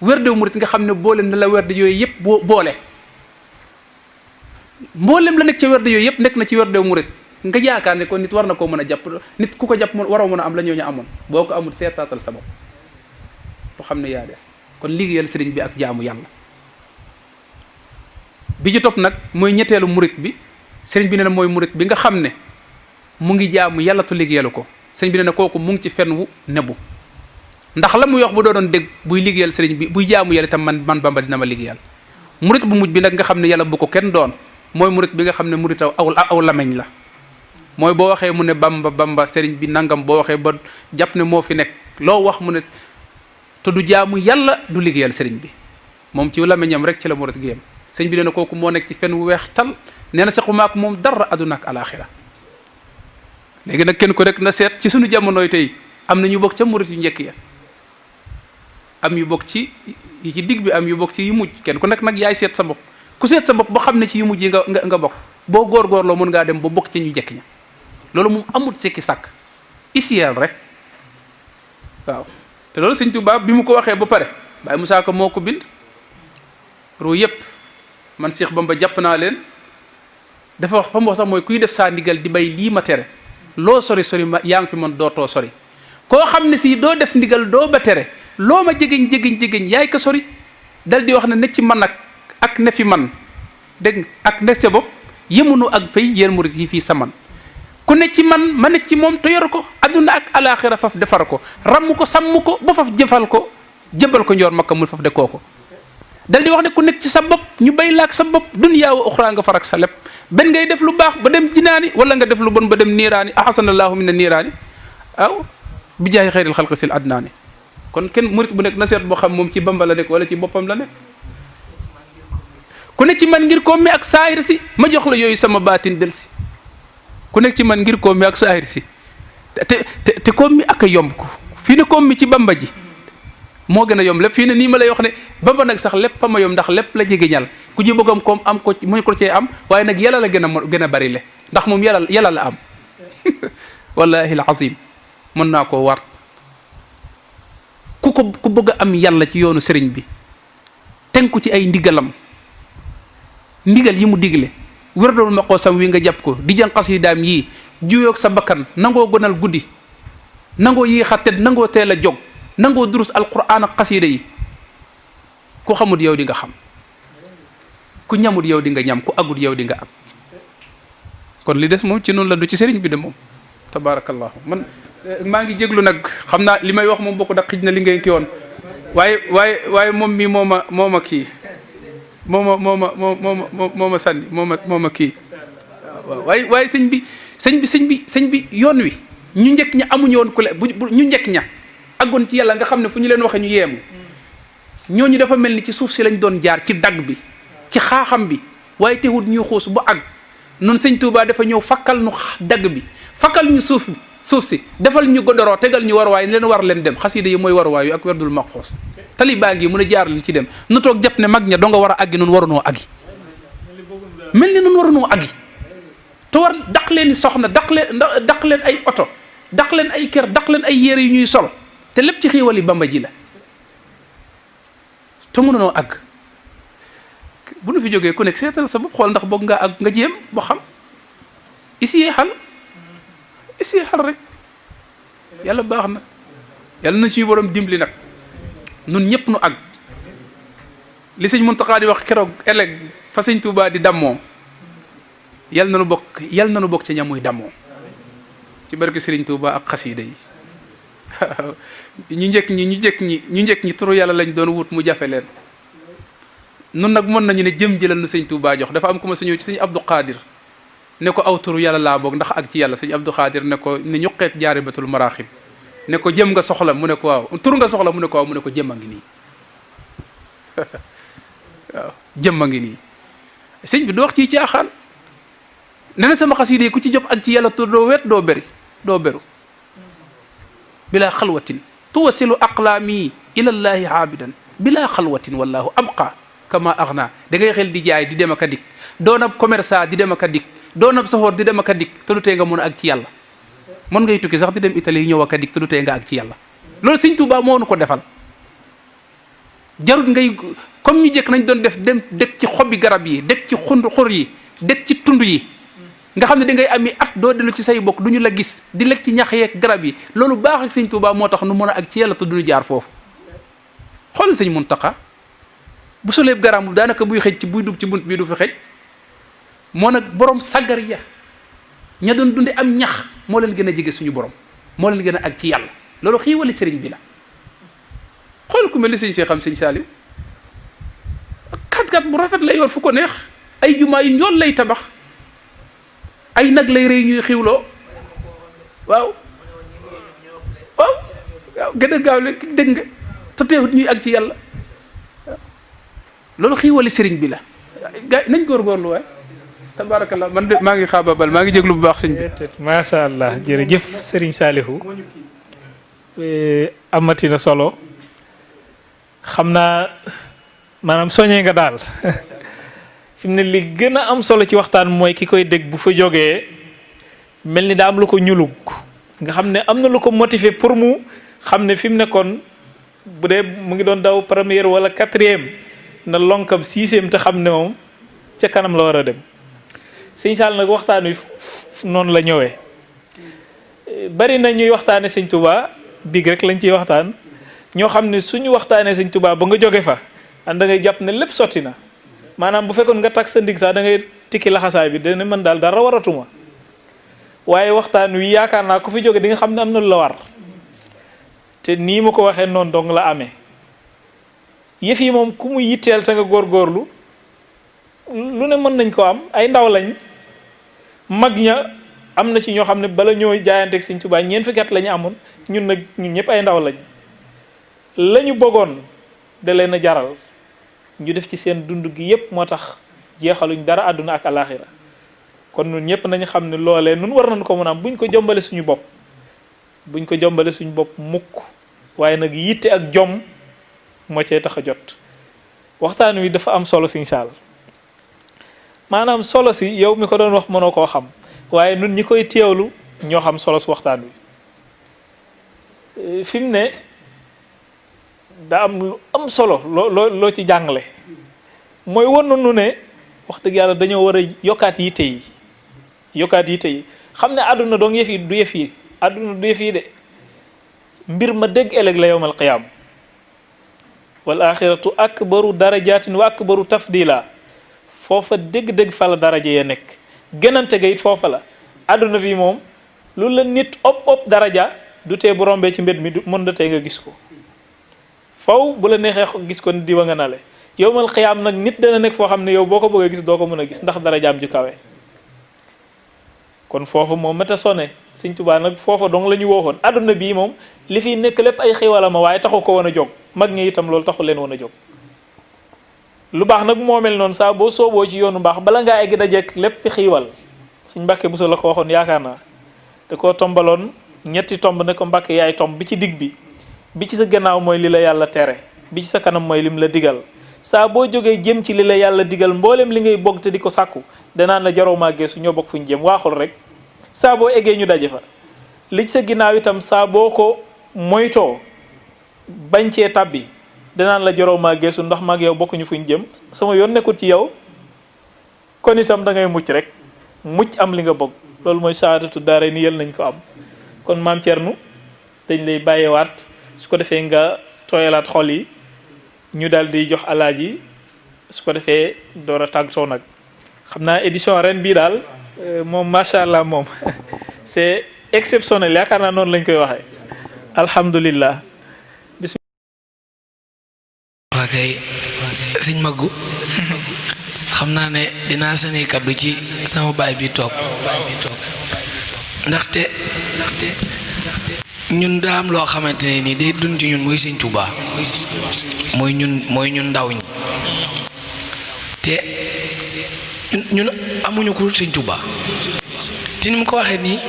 werdew murit nga xam ne boole na la werde yooyu yëpp boole mboolem la nekk ca werde yooyu yëpp nekk na ci werdew murit nga yaakaar ne kon nit war na koo mën a jàpp nit ku ko jàpp waroo mën a am la ñoo ñu amoon boo ko amul seetaatal sa bopp to xam ne yaa def kon liggéeyal sëriñ bi ak jaamu yàlla bi ci topp nag mooy ñetteelu murit bi sëriñ bi ne na mooy murit bi nga xam ne mu ngi jaamu yàlla tu liggéeyalu ko sëriñ bi ne na kooku mu ngi ci fen wu nebu ndax la muy wax bu doon dégg buy liggéeyal sëriñ bi buy jaamu yàlla itam man Bamba dina ma liggéeyal murit bu mujj bi nag nga xam ne yàlla bu ko kenn doon mooy murit bi nga xam ne murit aw lameñ la mooy boo waxee mu ne Bamba sëriñ bi nangam boo waxee ba jàpp ne moo fi nekk loo wax mu ne te du jaamu yàlla du liggéeyal sëriñ bi moom ci lameñam rek ci la murit gi yam sëriñ bi nee na kooku moo nekk ci fen wu weex tal nee na sequma ak moom dara àdduna ak alaaxira léegi nag kenn ko rek na seet ci suñu jamonoy tey am na ñu bokk ca murit yu njëkk ya am yu bokk ci yi ci digg bi am yu bokk ci yu mujj kenn ku nekk nag yaay seet sa bopp ku seet sa bopp ba xam ne ci yu mujj yi nga bokk boo góorgóorloo mën ngaa dem ba bokk ci ñu njëkk ña loolu moom amul sekki sàkk isiyeel rek waaw te loolu sëñ Tuubaa bi mu ko waxee ba pare Baye Moussa Ka moo ko bind ruu yëpp man Cheikh Bamba jàpp naa leen dafa wax fa mu wax sax mooy kuy def saa ndigal di bay lii ma tere loo sori ma yaa ngi fi man dootoo sori koo xam ne si doo def ndigal doo ba tere loo ma jegeñ yaay ko sori dal di wax ne ci man ak ne fi man dégg ak ne sa bopp yemunu ak fay yéen murit yi fii saman ku ne ci man ma ne ci moom te yor ko adduna ak alaxira faf defar ko ramm ko sàmm ko ba faf jëfal ko jëbal ko njoor makka mu faf de kooko dal di wax ne ku nekk ci sa bopp ñu bay laak sa bopp dunyaa wa uxraa nga farak sa lépp benn ngay def lu baax ba dem jinaani wala nga def lu bon ba dem niiraani ahasanallahu min a niiraani waaw bi jaay xeyril xalqi sil adnaani kon kenn murit bu nekk na seet boo xam moom ci Bamba la nekk wala ci boppam la nekk ku ne ci man ngir koom mi ak saahir si ma jox la yooyu sama baatin del si ku nekk ci man ngir koom mi ak saahir si te koom mi ak a yomb ko fii ne koom mi ci Bamba ji moo gën a yomb lépp fii ne nii ma lay wax ne Bamba nag sax lépp fa ma yomb ndax lépp la jegeñal ku ji bëggam koom am ko mu ko cee am waaye nag yàlla la gën a bari le ndax moom yàlla la am wallahi alazim mën naa koo war ku bëgg a am yàlla ci yoonu sëriñ bi tenku ci ay ndigalam ndigal yi mu digle wérdul ma koo sam wi nga jàpp ko di jàng xasidaam yii juyoog sa bakkan nangoo gonal guddi nangoo yii xattet nangoo teel a jóg nangoo durus alquran ak xasida yi ku xamut yow di nga xam ku ñamut yow di nga ñam ku agut yow di nga am kon li des moom ci noonu la du ci sëriñ bi de moom tabarakallahu man maa ngi jéglu nag xam naa li may wax moom bokk da xij na li ngay ki woon waaye moom mi moo ma kii moo ma sànni moo ma kii waaye sëñ bi yoon wi ñu njëkk ña amuñu woon ku le bu ñu njëkk ña àggoon ci yàlla nga xam ne fu ñu leen waxee ñu yeemu ñooñu dafa mel ni ci suuf si lañ doon jaar ci dagg bi ci xaaxam bi waaye teewut ñuy xuus ba àgg noonu sëñ Tuubaa dafa ñëw fakkal ñu dagg bi fakkal ñu suuf si defal ñu godoroo tegal ñu waruwaay leen war leen dem xasida yi mooy waruwaay yu ak werdul maqoos tali baa ngi mun a jaar leen ci dem nu toog jàpp ne mag ña doo nga war a aggi nun warunoo aggi mel ni nun warunoo aggi te war daq leen i soxna daq leen ay oto daq leen ay kër daq leen ay yére yu ñuy sol te lépp ci xiiwali Bamba ji la te mënunoo àgg bu nu fi jógee ku nekk seetal sa bopp xool ndax boog nga àgg nga jéem boo xam ici xal istixaar rek yàlla baax na yàlla na suñu borom dimbali nag nun ñëpp nu àgg li sëñ Muntaxa di wax keroog ëllëg fa sëñ Tuubaa di dammoo yàlla na nu bokk ci ñamuy dammoo ci barke Sëriñ Tuubaa ak xasiida yi ñu njëkk ñi turu yàlla lañ doon wut mu jafe leen nun nag mën nañu ne jëm jëlal nu sëñ Tuubaa jox dafa am ku ma sa ñëw ci sëñ Abdou Khadir ne ko aw turu yàlla laa boog ndax ak ci yàlla sëñ Abdou Khadir ne ko ne ñuqeet jaaribatul maraaxib ne ko jëm nga soxla mu ne ko waaw tur nga soxla mu ne ko waaw mu ne ko jëm a ngi nii waaw jëm a ngi nii sëñ bi du wax ci caaxaan ne na sama xasida yi ku ci jop ak ci yàlla tur doo wet doo beru bila xalwatin tuwasilu aqlaami ilallahi aabidan bila xalwatin wallahu abqa kama agna da ngay xel di jaay di dem ak a dikk doon ab commerçant di dem ak a dikk doon ab safoor di dem ak a dikk te du tee nga mun a ak ci yàlla mën ngay tukki sax di dem Italie ñëw ak a dikk te du tee nga ak ci yàlla loolu sëñ Tuubaa moo nu ko defal jarut ngay comme ñu jëkk nañ doon def dem dëkk ci xobi garab yi dëkk ci xur yi dëkk ci tund yi nga xam ne da ngay ami at doo dellu ci say bokk du ñu la gis di lekk ci ñax yeeg garab yi loolu baax ak sëñ Tuubaa moo tax nu mën a ak ci yàlla te duñu jaar foofu xool sëñ Muntaxa bu soleeb garaam daanaka buy xëj ci buy dugg ci bunt bii du fi xëj moo nag borom saggar ya ña doon dunde am ñax moo leen gën a jege suñu borom moo leen gën a ak ci yàlla loolu xiiwali sëriñ bi la xool ku mel ni sëñ Cheikh am sëñ Saliou kat bu rafet lay yor fu ko neex ay jumaa yu ñool lay tabax ay nag lay rëy ñuy xiwloo waaw gën a gaaw la dégg nga te teewut ñuy ak ci yàlla loolu xiiwali sëriñ bi la gars nañ góorgóorlu waay tabarakallah man de maa ngi xaababal maa ngi jéglu bu baax sëñ bi macha allah jërëjëf sëriñ Saalihu amati na solo xam naa maanaam soññee nga daal fi mu ne li gën a am solo ci waxtaan mooy ki koy dégg bu fa jógee mel ni daa am lu ko ñulug nga xam ne am na lu ko motiver pour mu xam ne fi mu nekkoon bu dee mu ngi doon daw première wala quatrième na lonkam sixième te xam ne moom ca kanam la war a dem sëñ Saal nag waxtaan wi noonu la ñëwee bari na ñuy waxtaane sëñ Touba biig rek lañ ciy waxtaan ñoo xam ne suñu waxtaanee sëñ Touba ba nga jóge fa da ngay jàpp ne lépp sotti na maanaam bu fekkoon nga takk sa ndig sax da ngay tikki laxasaay bi dana mën daal dara waratuma waaye waxtaan wi yaakaar naa ku fi jóge di nga xam ne am na lu la war te nii ma ko waxee noonu dong la amee yëf yi moom ku mu yitteel te nga góorgóorlu lu ne mën nañ ko am ay ndaw lañ mag ña am na ci ñoo xam ne bala ñoo jaayanteeg sëñ Tuubaa ñeent fukki at la ñu amoon ñun nag ñun ñëpp ay ndaw lañ la ñu bëggoon da leen a jaral ñu def ci seen dund gi yëpp moo tax jeexaluñ dara àdduna ak alaxira kon ñun ñëpp nañu xam ne loolee nun war nañ ko mën a am buñ ko jombale suñu bopp mukk waaye nag yitte ak jom moo cee tax a jot waxtaan wi dafa am solo sëñ Saal maanaam solo si yow mi ko doon wax mënoo koo xam waaye nun ñi koy teewlu ñoo xam solo si waxtaan wi fi mu ne daa am lu am solo loo ci jàngale mooy wan nu ne wax dëgg yàlla dañoo war a yokkaat yitte yi xam ne àdduna doon yëf yi du yëf yi àdduna du yëf yi de mbir ma dëgg ëllëg la yawmal qiyaam wal axiratu akbaru darajatin wa akbaru tafdila foofa dëgg-dëgg fa la daraja ya nekk gënante ga it foofa la àdduna fi moom lu la nit op daraja du tee bu rombee ci mbed mi mën da tey nga gis ko faw bu la neexee gis ko ni diwa nga nale yawmal qiyaam nag nit dana nekk foo xam ne yow boo ko bëggee gis doo ko mën a gis ndax darajaam ju kawe kon foofa moom meta sone Sëñ Tuubaa nag foofa dong la ñu wooxoon àdduna bii moom li fiy nekk lépp ay xiwala ma waaye taxu ko woon a jóg mag ñi itam loolu taxu leen woon a jóg lu baax nag moo mel noonu saa boo sooboo ci yoonu baax bala ngaa egg dajeek lépp xiiwal Sëñ Mbàkke Buso la ko waxoon yaakaar naa da koo tombaloon ñetti tomb ne ko Mbàkke yaay tomb bi ci digg bi ci sa gannaaw mooy li la yàlla tere bi ci sa kanam mooy lim la digal saa boo jógee jëm ci li la yàlla digal mboolem li ngay bokk te di ko sàkku danaan la jaroo maa geesu ñoo bokk fu ñu jëm waaxul rek saa boo eggee ñu daje fa li ci sa ginnaaw itam saa boo ko moytoo bañ cee tabbi danaan la jaroo maa geesu ndax maag yow bokkuñu fu ñu jëm sama yoon nekkul ci yow kon itam da ngay mucc rek mucc am li nga bëgg loolu mooy saadatu daara ni yal nañ ko am kon maam Thierno dañ lay bàyyeewaat su ko defee nga tooyalaat xol yi ñu daal di jox alaaji su ko defee door a tàggatoo nag xam naa édition ren bii daal moom macha allah moom c'est exceptionnel yaakaar naa noonu lañ koy waxee alhamdulillah. waa kay sëñ Magu xam naa ne dinaa sani kaddu ci sama baay bi toog ndaxte ñun daa am loo xamante ne nii day dund ci ñun mooy sëñ Tuubaa mooy ñun ndaw ñi te ñun amuñu ko sëñ Tuubaa te ni mu ko waxee nii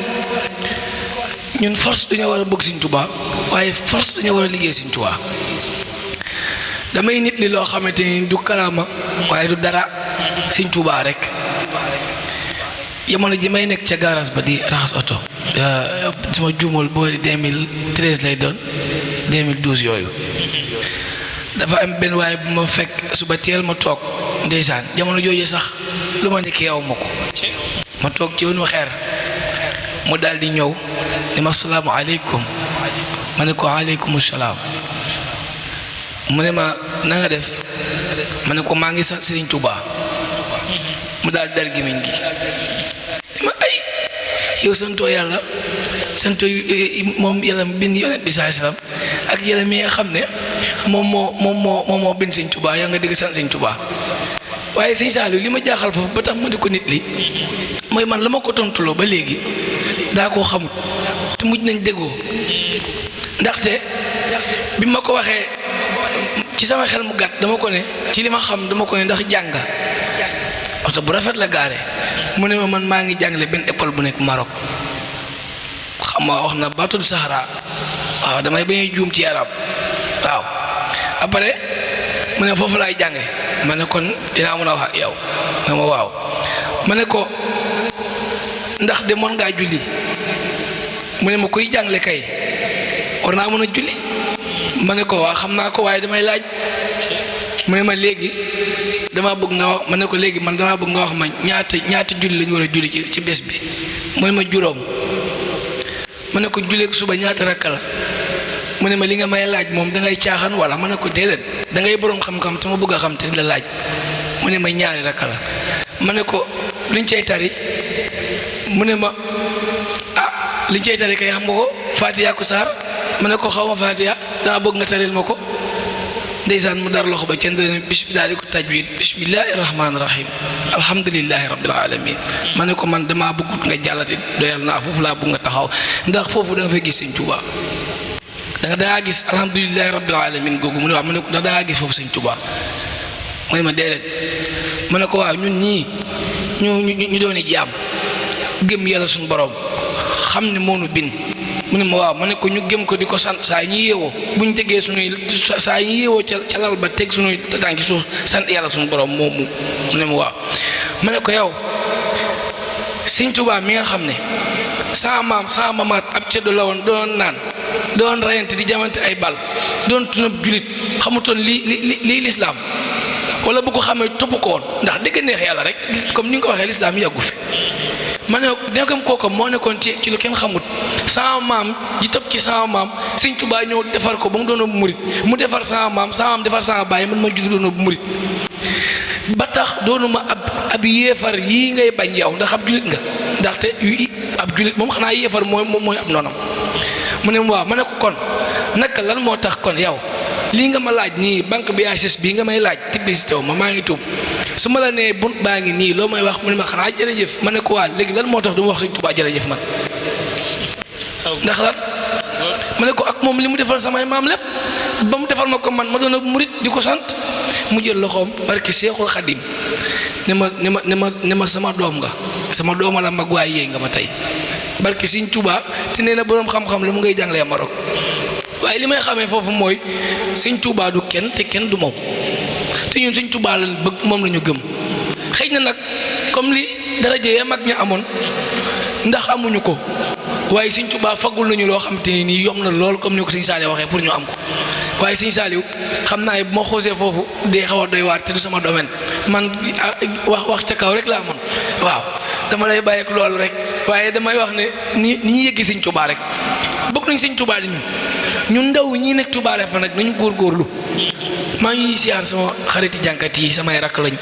ñun force dañoo war a bëgg sëñ Tuubaa waaye force dañoo war a liggéey sëñ Tuubaa damay nit li loo xamante ni du karaama waaye du dara sëñ Tuubaa rek jamono ji may nekk ca garage ba di raxas oto suma juumul boori 2013 lay doon 2012 yooyu dafa am benn waaye bu ma fekk suba teel ma toog ndeysaan jamono jooju sax lu ma nekkee yow ma ko ma toog ci woon xeer mu daal di ñëw ni ma salaamu aleykum ma ne ko aleykum salaam mu ne ma na nga def ma ne ko maa ngi sant Sëriñ Tuubaa mu daal dar gémmiñ gi ma ay yow santoo yàlla santoo moom yàlla bind yonent bi saa salaam ak yàlla mi nga xam ne moom moo bind Sëriñ Tuubaa yaa nga dégg sant Sëriñ Tuubaa waaye Sëriñ Saaliw li ma jaaxal foofu ba tax ma di ko nit li mooy man la ma ko tontuloo ba léegi daa koo xamut te mujj nañ déggoo ndaxte bi ma ko waxee ci sama xel mu gàtt dama ko ne ci li ma xam dama ko ne ndax jàng oto bu rafet la gaare mu ne ma man maa ngi jàngale benn école bu nekk Maroc xam nga wax na Batul Sahara waaw damay bañ a juum ci arab waaw après mu ne foofu laay jànge ma ne kon dinaa mën a wax ak yow ma waaw ma ne ko ndax de mën ngaa julli mu ne ma kuy jàngale kay war naa mën a julli ma ne ko waa xam naa ko waaye damay laaj mu ne ma léegi dama bëgg nga wax ma ne ko léegi man dama bëgg nga wax ma ñaata julli la ñu war a julli ci bés bi mu ne ma juróom ma ne ko julleeg suba ñaata rakka la mu ne ma li nga may laaj moom dangay caaxaan wala ma ne ko déedéet dangay boroom xam-xam te ma bëgg a xam te la laaj mu ne ma ñaari rakka la ma ne ko luñ cay tari mu ne ma ah liñ cay tari kay xam nga ko Fatiha ku saar ma ne ko xaw ma Fatiha dama bëgg nga taril ma ko ndeysaan mu dar loxo ba kenn dana bis bi daal di ko tajwid bismillahi rahmaani rahim alhamdulillahi rabbil alamin ma ne ko man damaa bëggut nga jàllati doyal naa foofu laa bëgg nga taxaw ndax foofu da nga fay gis Sëñ Tuubaa dangaa gis alhamdulillahi rabbil alamin googu mu ne waaw ma ne ko ndax dangaa gis foofu Sëñ Tuubaa mooy ma déedéet ma ne ko waaw ñun ñii ñu dooni jaam gëm yàlla suñu borom xam ne moo nu bind mu ne ma waaw ma ne ko ñu gëm ko di ko sant saa yi ñu yeewoo bu ñu tegee suñuy saa yi ñu yeewoo ca lal ba teg suñuy tànki suuf sant yàlla suñu borom moomu mu ne ma waaw ma ne ko yow Sëñ Tuubaa mi nga xam ne sama mamaat ab ceddo la woon doon naan doon rayante di jamante ay bal doon tunab julit xamutoon lii lislaam wala bu ko xamee topp ko woon ndax dëgg neex yàlla rek comme ni nga ko waxee lislaam yàggu fi ma ne nekkam kooku moo nekkoon ci lu kenn xamut sama maam ji topp ci sama maam Sëñ Tuubaa ñëw defar ko ba mu doon bu murit mu defar sama maam defar sama baay man ma judd doon bu murit ba tax doonuma ab yéefar yii ngay bañ yow ndax ab julit nga ndaxte ab julit moom xanaa yéefar mooy ab noonam mu ne waaw ma ne ko kon naka lan moo tax kon yow lii nga ma laaj nii banque bi BHS bii nga may laaj publicité wu maa ngi tuub su ma la nee bunt baa ngi nii loo may wax mu ne ma xanaa jërëjëf ma ne ko waa léegi lan moo tax du ma wax Sëñ Tuubaa jërëjëf man ndax lan ma ne ko ak moom li mu defal samay maam lépp ba mu defal ma ko man ma doon murit di ko sant mu jël loxoom barke Seexul Xadim ne ma sama doom nga sama dooma la mag waay yéey nga ma tey barke Sëñ Tuubaa te nee na boroom xam-xam la mu ngay jàngalee Maroc waaye li may xamee foofu mooy Sëñ Tuubaa du kenn te kenn du moom te ñun Sëñ Tuubaa la bëgg moom la ñu gëm xëy na nag comme li daraja ya mag ña amoon ndax amuñu ko waaye Sëñ Tuubaa faggul nañu loo xam te nii yom na lool comme ni ko Sëñ Saaliw waxee pour ñu am ko waaye sëñ Saliou xam naa bu ma xoosee foofu day xaw a doy waar te du sama domaine man wax ca kaw rek laa mën waaw dama lay bàyyi ak loolu rek waaye damay wax ne ni ñu yëggee sëñ Tuubaa rek bëgg nañ sëñ Tuubaa di ñun ndaw ñii nekk Touba Refane nag nañu góorgóorlu maa ngi siyaar sama xariti jànkat yi samay rakk lañ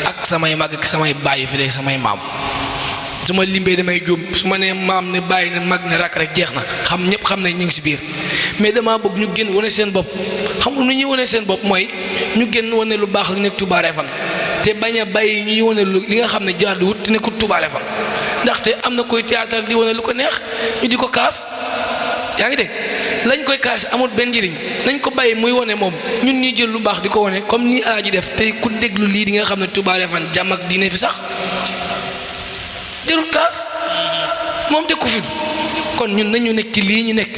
ak samay mag ak samay baay fi léegi samay maam su ma limbee damay juum su ma nee maam ne bàyyi ne mag ne rakk rek jeex na xam ñëpp xam nañ ñu ngi si biir mais damaa bëgg ñu génn wane seen bopp xam nga nu ñuy wane seen bopp mooy ñu génn wane lu baax li nekk Touba Refane te bañ a bàyyi ñuy wane li nga xam ne jaaduwut te nekkul Touba Refane ndaxte am na koy théâtre di wane lu ko neex ñu di ko kaas yaa ngi dégg lañ koy kaas amul benn njëriñ nañ ko bàyyi muy wane moom ñun ñuy jël lu baax di ko wane comme ni Alaaji def tey ku déglu lii di nga xam ne Touba Refane jàmm ak diine fi sax jërul kaas moom dëkku fi kon ñun nañu nekk ci lii ñu nekk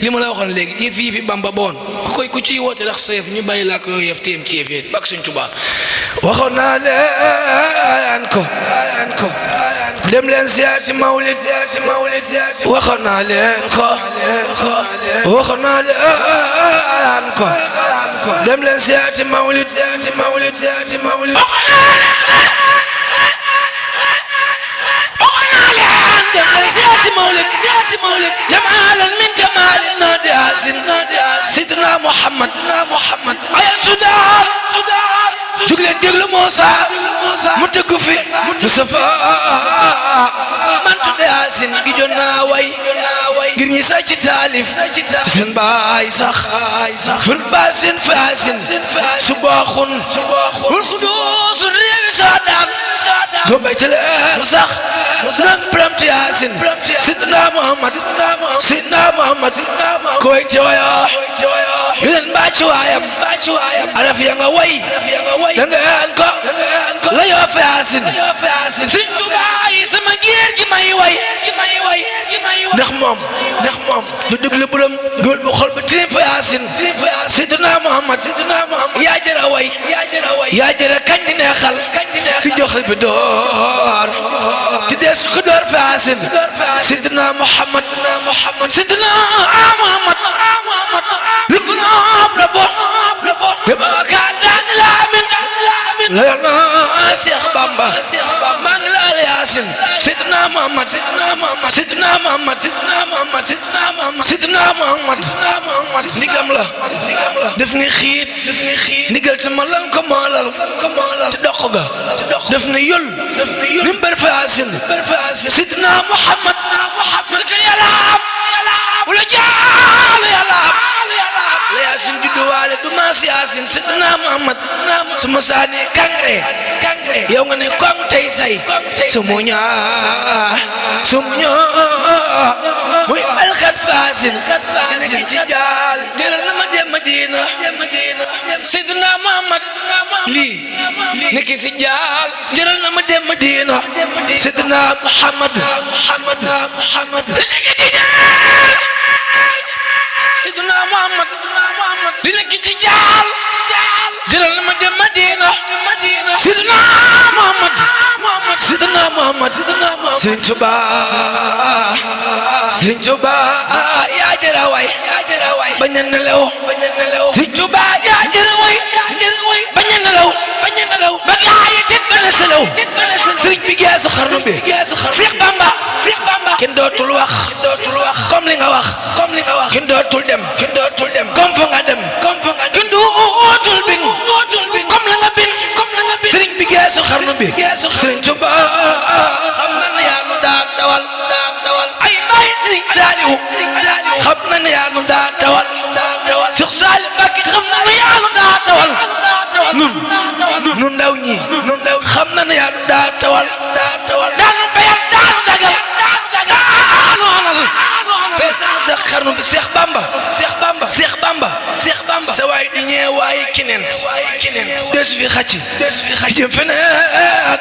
li ma la waxoon léegi yëf yi fi Bamba ba woon ku ciy woote ndax sa yëf ñu bàyyi laa ko yooyu yëf téem ci yëf yi bak suñ Touba waxoon naa leen ko dem leen siyaar ci mawlid waxoon naa leen ko waxoon naa leen ko dem leen siyaar ci mawlid جمالا من جمال نادي حسن سيدنا محمد يا سودان جوجلين ديغلو موسى متغفي مصطفى من تودي حسن gi jonna way ngir ñi sa ci talif seen baay sax fur basin fasin subakhun wal khudus rewi sadam go baytale sax nang pramti yasin sidna muhammad koy teewaya yeen ba ci waayam araf ya nga way da nga ko la yo fa yasin Sëñ Tuubaa yi sama gier gi may way ndax moom du déglu bulam góor bu xol ba tirim fa yasin sidna muhammad yaa jara way yaa jara kañ di neexal di jox bi door ti des ko door fa yasin sidna muhammad li ko noom la bo ka daan la amin la yana Cheikh Bamba maa ngi la yasin sidna muhammad ndigam la def ni xiit ndigal te ma lan ko maalal te doq ga def ni yul lim ber fa yasin sidna muhammad sikir yàlla wala jaal yàlla la yasin juddu waale du maas yasin sidna muhammad suma saani kangre yow nga ne kong tey say sumuña muy alxat fasin nekk ci jaal jëral na ma dem Madina sidna muhammad lii nekk ci jaal jëral na ma dem Madina sidna muhammad nekk ci jaal sidna muhammad li nekk ci jaal jëral na ma dem Madina sidna muhammad Sëriñ Tuubaa yaa jara way bañ a nelaw Sëriñ Tuubaa yaa jara way bañ a nelaw ba gaa yi tet ba la selaw sëriñ bi geesu xarnu bi Cheikh Bamba kenn dootul wax comme li nga wax kenn dootul dem comme fa nga dem kenn dootul bin comme la nga bin sëriñ bi geesu xarnu bi Sëriñ Tuubaa xam na ne yaa nu daa tawal ay baay Sëriñ Saaliw xam na ne yaa nu daa tawal Cheikh Saaliw Mbàkke xam na ne yaa nu daa tawal nun ndaw ñi xam na ne yaa nu daa tawal daanu bayam daanu dagal daanu anal feesal sa xarnu bi Cheikh Bamba sa waay di ñee waaye keneen desu fi xacc jëm feneen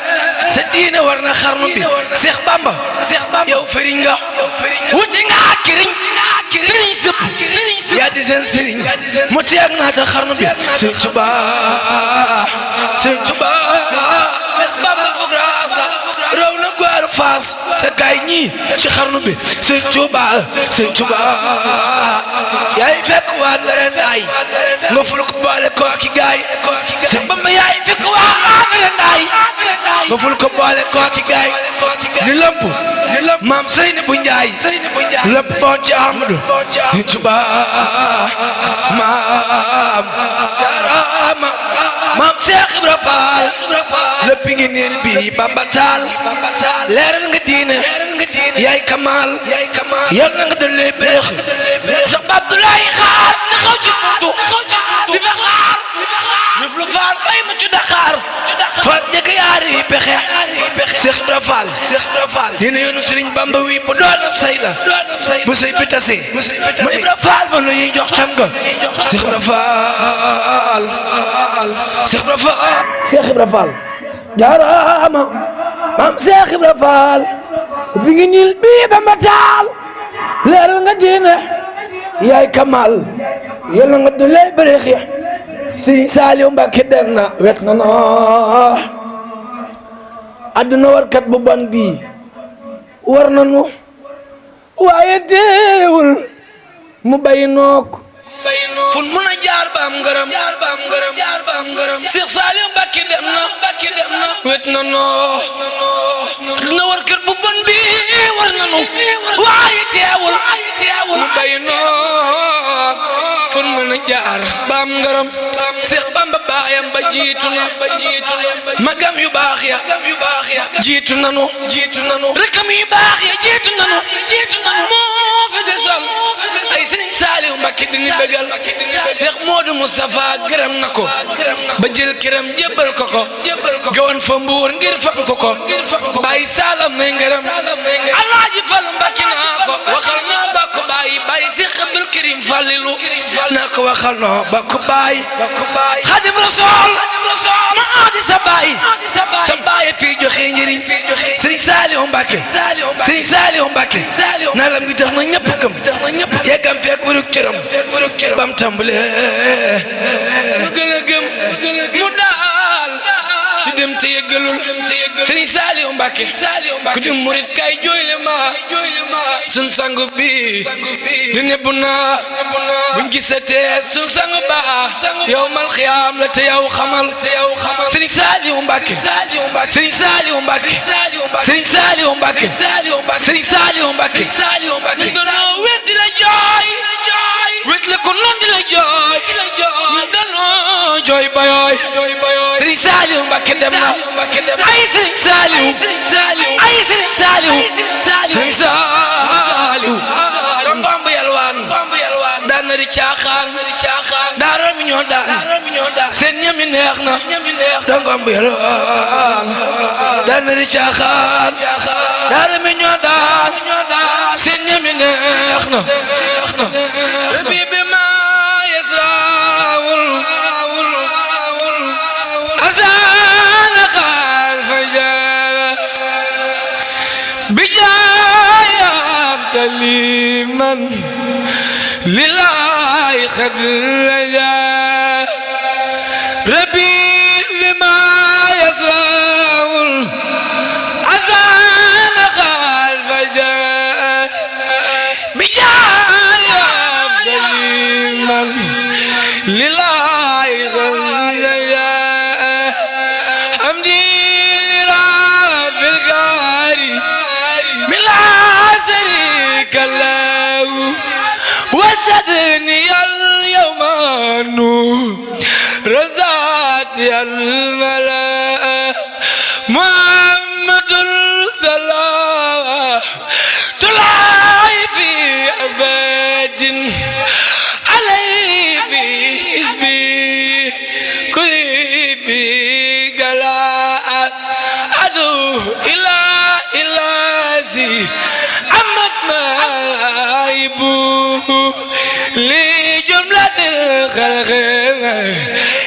sa diine war na xarnu bi Cheikh Bamba yow fëriñ nga wuti nga kiriñ sëriñ sëpp yaa di seen sëriñ mu teeg naa ta xarnu bi Sëriñ Tuubaa Cheikh Bamba foog raas la raw na góor faas sa gaay ñii ci xarnu bi Sëriñ Tuubaa yaay fekk waa Ndare Ndaay nga ful ko boole kooki gaay Seex Bamba yaay fekk waa Ndare Ndaay nga ful ko boole kooki gaay ni lëmp maam Seyni bu Njaay lëmp boon ci Ahmadu Sëriñ Tuubaa maam Seex Ibra Faal lépp ngi neen bi Bamba Taal leeral nga diine yaay Kamal yal na nga dolli béex sax ba Abdoulaye xaar na xaw ci buntu di fa xaar ñëf lu faal bay ma ci Dakar faal njëkk yaari pexe Seex Ibra Faal dina yoonu Sëriñ Bamba wi bu doonam say la bu say bi tase ma Ibra Faal ma nu ñuy jox cam nga Seex Ibra Faal Seex Ibra Faal jaaraama maam Seex Ibra Faal bi ngi niil bii Bamba Taal leeral nga diine yaay Kamal yàlla nga doole bëreexi Sëriñ Saaliw Mbàkke dem na wet na noo àdduna warkat bu bon bii war nanu waaye teewul mu bay nook fun mun a jaar ba am ngërëm Seex Saaliw Mbàkke dem na wet na noo àdduna warkat bu bon bii war nanu waaye teewul mu bay nook fun mun a jaar ba am ngërëm Seex Bamba baayam ba jiitu na magam yu baax ya jiitu nanu rakam yu baax ya jiitu nanu moo fi desoon ay Sëriñ Saaliw Mbàkke di ni bégal Seex Moodu Mustafa gërëm na ko ba jël kiram jébbal ko gawan fa Mbuur ngir fan ko bàyyi Saalam may ngërëm Alaaji Fall Mbàkke naa ko waxal ñoo bokk bàyyi Seex Abdul Karim Fallilu naa ko waxal ñoo bokk bàyyi Xaadim Rasuul ma aadi sa bàyyi fii joxe njëriñ Sëriñ Saaliw Mbàkke naa lam gi tax na ñëpp gëm yeggam fekk wurug cëram bam tàmbalee mu gën a gëm mu daal di dem te yeggalul Sëriñ Saaliw Mbàkke ku di murit kay jooyle ma sun sangu bi di nebbu naa buñ gisatee sun sangu ba yow mal xiyaam la te yow xamal Sëriñ Saaliw Mbàkke ñu doonoo wet di la jooy wet la ko noon di la jooy ñu doonoo jooy bayooy Sëriñ Saaliw Mbàkke dem na ay Sëriñ Saaliw ngomb yalwaan daan na di caaxaan daara mi ñoo daan seen ñami neex na te ngomb yalwaan daan na di caaxaan daara mi ñoo daan seen ñami neex na rabbi bi ma yasraawul asana xaal fajara bi jaayam taliman lillahi xad raja rabbi bi ma yasraawul asana xaal fajara bi jaayam taliman lillahi xad raja وسدني اليوم رزات الملا محمد الصلاة طلع في أبد علي في حزبي كذبي قلاء عدو إلى سي عمت مايبو لجملة الخلق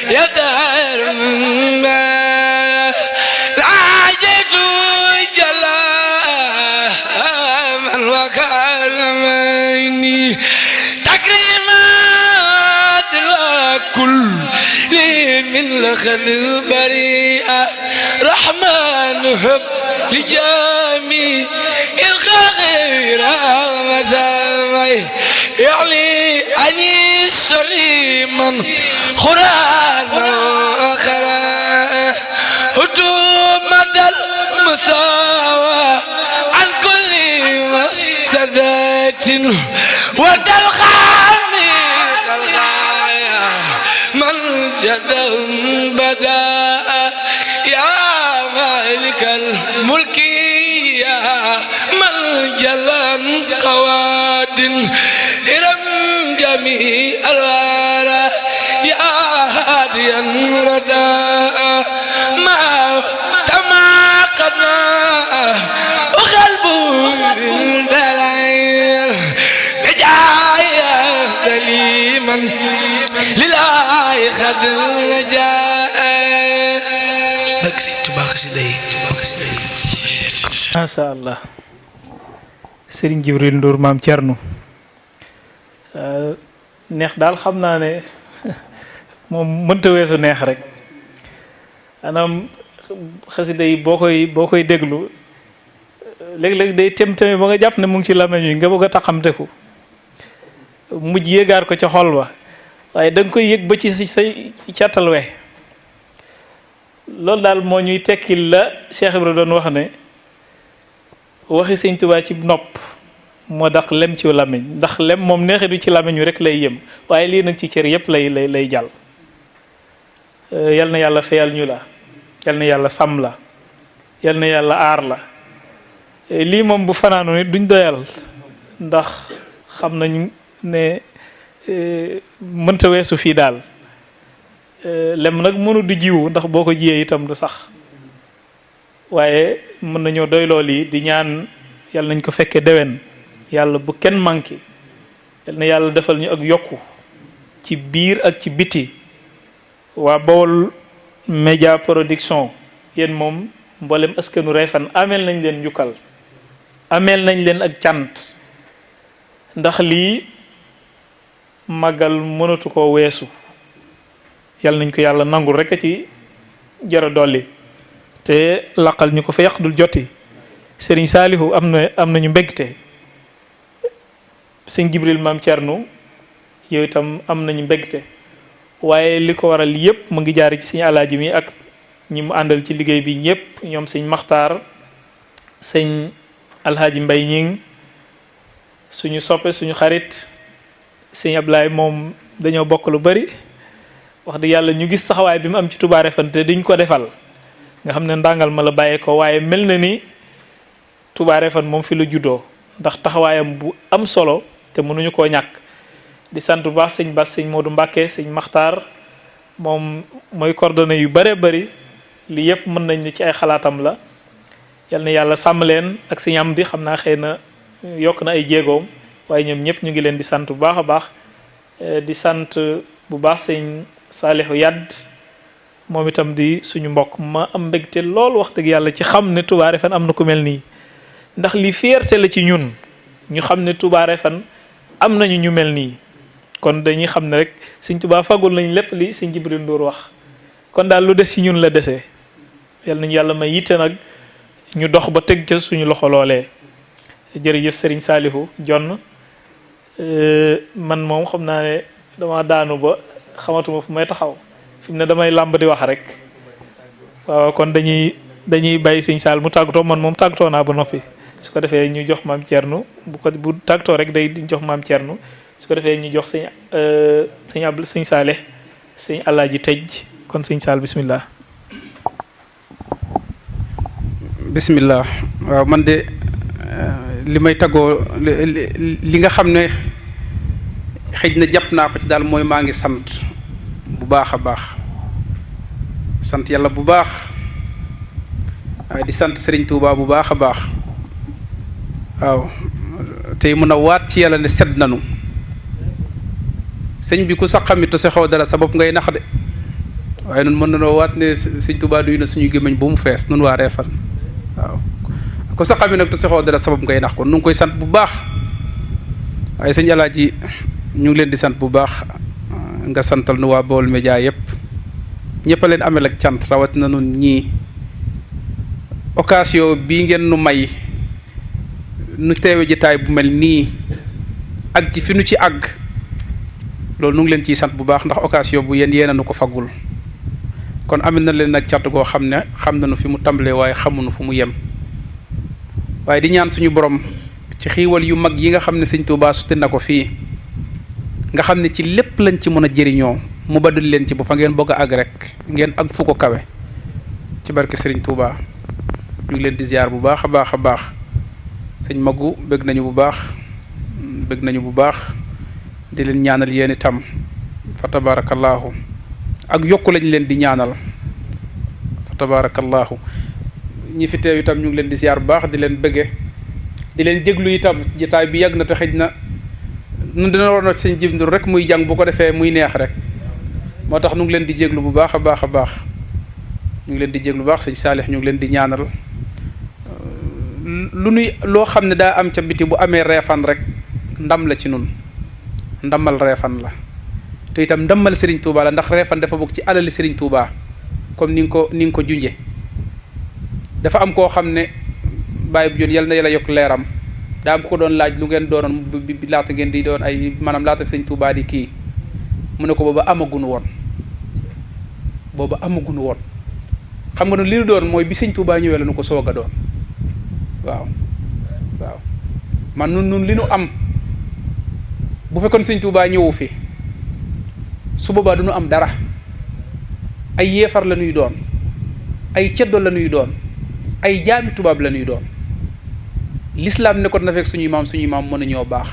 يدار ما العجيت جلاء من وكرمني تكريمات الكل من الخلق بريئة رحمن هب لجامي الخير رحمة يعني أني سليما قرآن آخر هدومة المساواة عن كل مفسدات وتلقاني الغاية من جدا بدا يا مالك الملك يا من جلا قواد إرم جميع الورى يا هاديا ردا ما تماقنا وقلب الدلائل نجايا كليما لله خد الجاء masha Allah Serigne Djibril Ndour maam Thierno neex daal xam naa ne moom mënta weesu neex rek maanaam xasida yi boo koy déglu léeg-léeg day tem-teme ba nga jàpp ne mu ngi ci lameñ wi nga bëgg a taxamteku mujj yéegaar ko ca xol ba waaye da nga koy yëg ba ci say càttal we loolu daal moo ñuy tekkil la Cheikh Ibra doon wax ne waxi Sëñ Tuubaa ci nopp moo daq lem ci làmmiñ ndax lem moom neexit bi ci làmmiñ wi rek lay yëm waaye lii nag ci cër yépp lay jàll yal na yàlla feyal ñu la yal na yàlla sàmm la yal na yàlla aar la lii moom bu fanaanu nit duñ doyal ndax xam nañ ne mënta weesu fii daal lem nag mënu di jiwu ndax boo ko jiyee itam du sax waaye mën nañoo doyloo lii di ñaan yàlla nañ ko fekkee déwén yàlla bu kenn manqué yal na yàlla defal ñu ak yokku ci biir ak ci biti waa Baol Média Production yéen moom mboolem askanu Refane ameel nañ leen njukkal ameel nañ leen ak cant ndax lii màggal mënatu koo weesu yàlla nañ ko yàlla nangul rek a ci jara dolli te laqal ñu ko fa yàq dul joti Serigne Saalihu am nañu mbégte Sëñ Jibril maam Thierno yow itam am nañu mbégte waaye li ko waral yépp mu ngi jaari ci Sëñ Alaaji mi ak ñi mu àndal ci liggéey bi ñëpp ñoom Sëñ Maxtaar Sëñ Alhaaji Mbay ñing suñu soppe suñu xarit Sëñ Ablaay moom dañoo bokk lu bari wax dëgg yàlla ñu gis taxawaay bi mu am ci Touba Refane te diñ ko defal nga xam ne ndàngal ma la bàyyee ko waaye mel na ni Touba Refane moom fi la juddoo ndax taxawaayam bu am solo te mënuñu koo ñàkk di sant bu baax Sëñ Bass Sëñ Modou Mbàkke Sëñ Maxtaar moom mooy coordonné yu bëree bëri lii yëpp mën nañ ni ci ay xalaatam la yal na yàlla sàmm leen ak Sëñ Amdi xam naa xëy na yokk na ay jéegoom waaye ñoom ñëpp ñu ngi leen di sant bu baax a baax di sant bu baax Sëñ Saalihu Yadd moom itam di suñu mbokk ma am mbégte lool wax dëgg yàlla ci xam ne Touba Refane am na ku mel nii ndax li fierté la ci ñun ñu xam ne Touba Refane am nañu ñu mel nii kon dañuy xam ne rek Sëñ Touba fagul nañ lépp li Sëñ Jibril Ndour wax kon daal lu des ci ñun la desee yal nañu yàlla may yitte nag ñu dox ba teg ca suñu loxo loolee jërëjëf Serigne Saalihu Jonn man moom xam naa ne dama daanu ba xamatuma fu may taxaw fi mu ne damay làmb di wax rek waaw kon dañuy bàyyi Sëñ Saal mu tàggatoo man moom tàggatoo naa ba noppi su ko defee ñu jox maam Thierno bu tàggatoo rek day jox maam Thierno su ko defee ñu jox Sëñ Saale Sëñ Alaaji tëj kon Sëñ Saal bismillah waaw man de li may tagoo li nga xam ne xëj na jàpp naa ko ci daal mooy maa ngi sant bu baax a baax sant yàlla bu baax waaye di sant Serigne Touba bu baax a baax waaw tey mën a waat ci yàlla ne sedd nanu sëñ bi ku sax xamitu sa xaw dara sa bopp ngay nax de waaye nun mën nanoo waat ne Sëñ Touba duy na suñu gémmiñ bu mu fees nun waa Refane waaw ku sax xami nag te sa xaw dara sa bopp ngay nax kon nu ngi koy sant bu baax waaye sëñ Alaaji ñu ngi leen di sant bu baax nga santal nu waa Baol Média yëpp ñëpp a leen amel ak cant rawatina nun ñii occasion bii ngeen nu may nu teewe jitaay bu mel nii ak ci fi nu ci àgg loolu nu ngi leen ciy sant bu baax ndax occasion bu yéen a nu ko faggul kon amit na leen nag cant goo xam ne xam nañu fi mu tàmbalee waaye xamuñu fu mu yem waaye di ñaan suñu borom ci xiiwal yu mag yi nga xam ne sëñ Tuubaa suti na ko fii nga xam ne ci lépp lañ ci mën a jëriñoo mu badul leen ci bu fa ngeen bëgg a àgg rek ngeen àgg fu ko kawe ci barke Sëriñ Tuubaa ñu ngi leen di ziar bu baax a baax a baax sëñ Magu bëgg nañu bu baax di leen ñaanal yéen itam fa tabaarakallaahu ak yokku lañ leen di ñaanal fa tabaarakallaahu ñi fi teew itam ñu ngi leen di ziar bu baax di leen bëgge di leen jéglu itam jotaay bi yàgg na te xëj na nun dina waroon a sëñ Jib Ndur rek muy jàng bu ko defee muy neex rek moo tax ñu ngi leen di jéglu bu baax a baax a baax ñu ngi leen di jéglu bu baax sëñ Saalix ñu ngi leen di ñaanal lu nuy loo xam ne daa am ca biti bu amee reefan rek ndam la ci nun ndamal reefan la te itam ndamal Serigne Touba la ndax reefan dafa bokk ci alali Serigne Touba comme ni nga ko junje dafa am koo xam ne bàyyi bu jon yal na yàlla yokk leeram daa am ko doon laaj lu ngeen doonoon bi laata ngeen di doon ay maanaam laata Serigne Touba di kii mu ne ko booba amagunu woon xam nga ne li doon mooy bi Serigne Touba ñëwee la nu ko soog a doon waaw man nun li nu am bu fekkoon Sëñ Tuubaa ñëwu fi su boobaa du ñu am dara ay yeefar la ñuy doon ay ceddo la ñuy doon ay jaami tubaab la ñuy doon lislaam ne ko na fekk suñuy maam mën a ñoo baax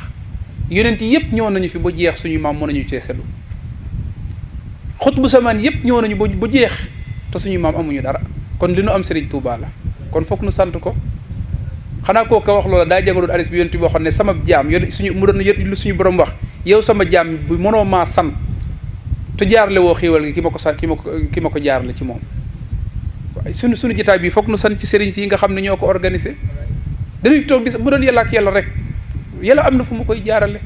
yonent yëpp ñëw nañu fi ba jeex suñuy maam mën nañu cee seddu xut bu samaan yëpp ñëw nañu ba jeex te suñuy maam amuñu dara kon li nu am Sëriñ Tuubaa la kon foog nu sant ko xanaa koo ko wax loola daa jagaloon alis bi yonent bi waxoon ne sama jaam mu doon lu suñu borom wax yow sama jaam bu mënoo maa san te jaarale woo xéewal gi ki ma ko jaarale ci moom waaye suñu jotaay bi foog nu san ci sëriñ si nga xam ne ñoo ko organisé dañuy toog di bu doon yàlla ak yàlla rek yàlla am na fu mu koy jaarale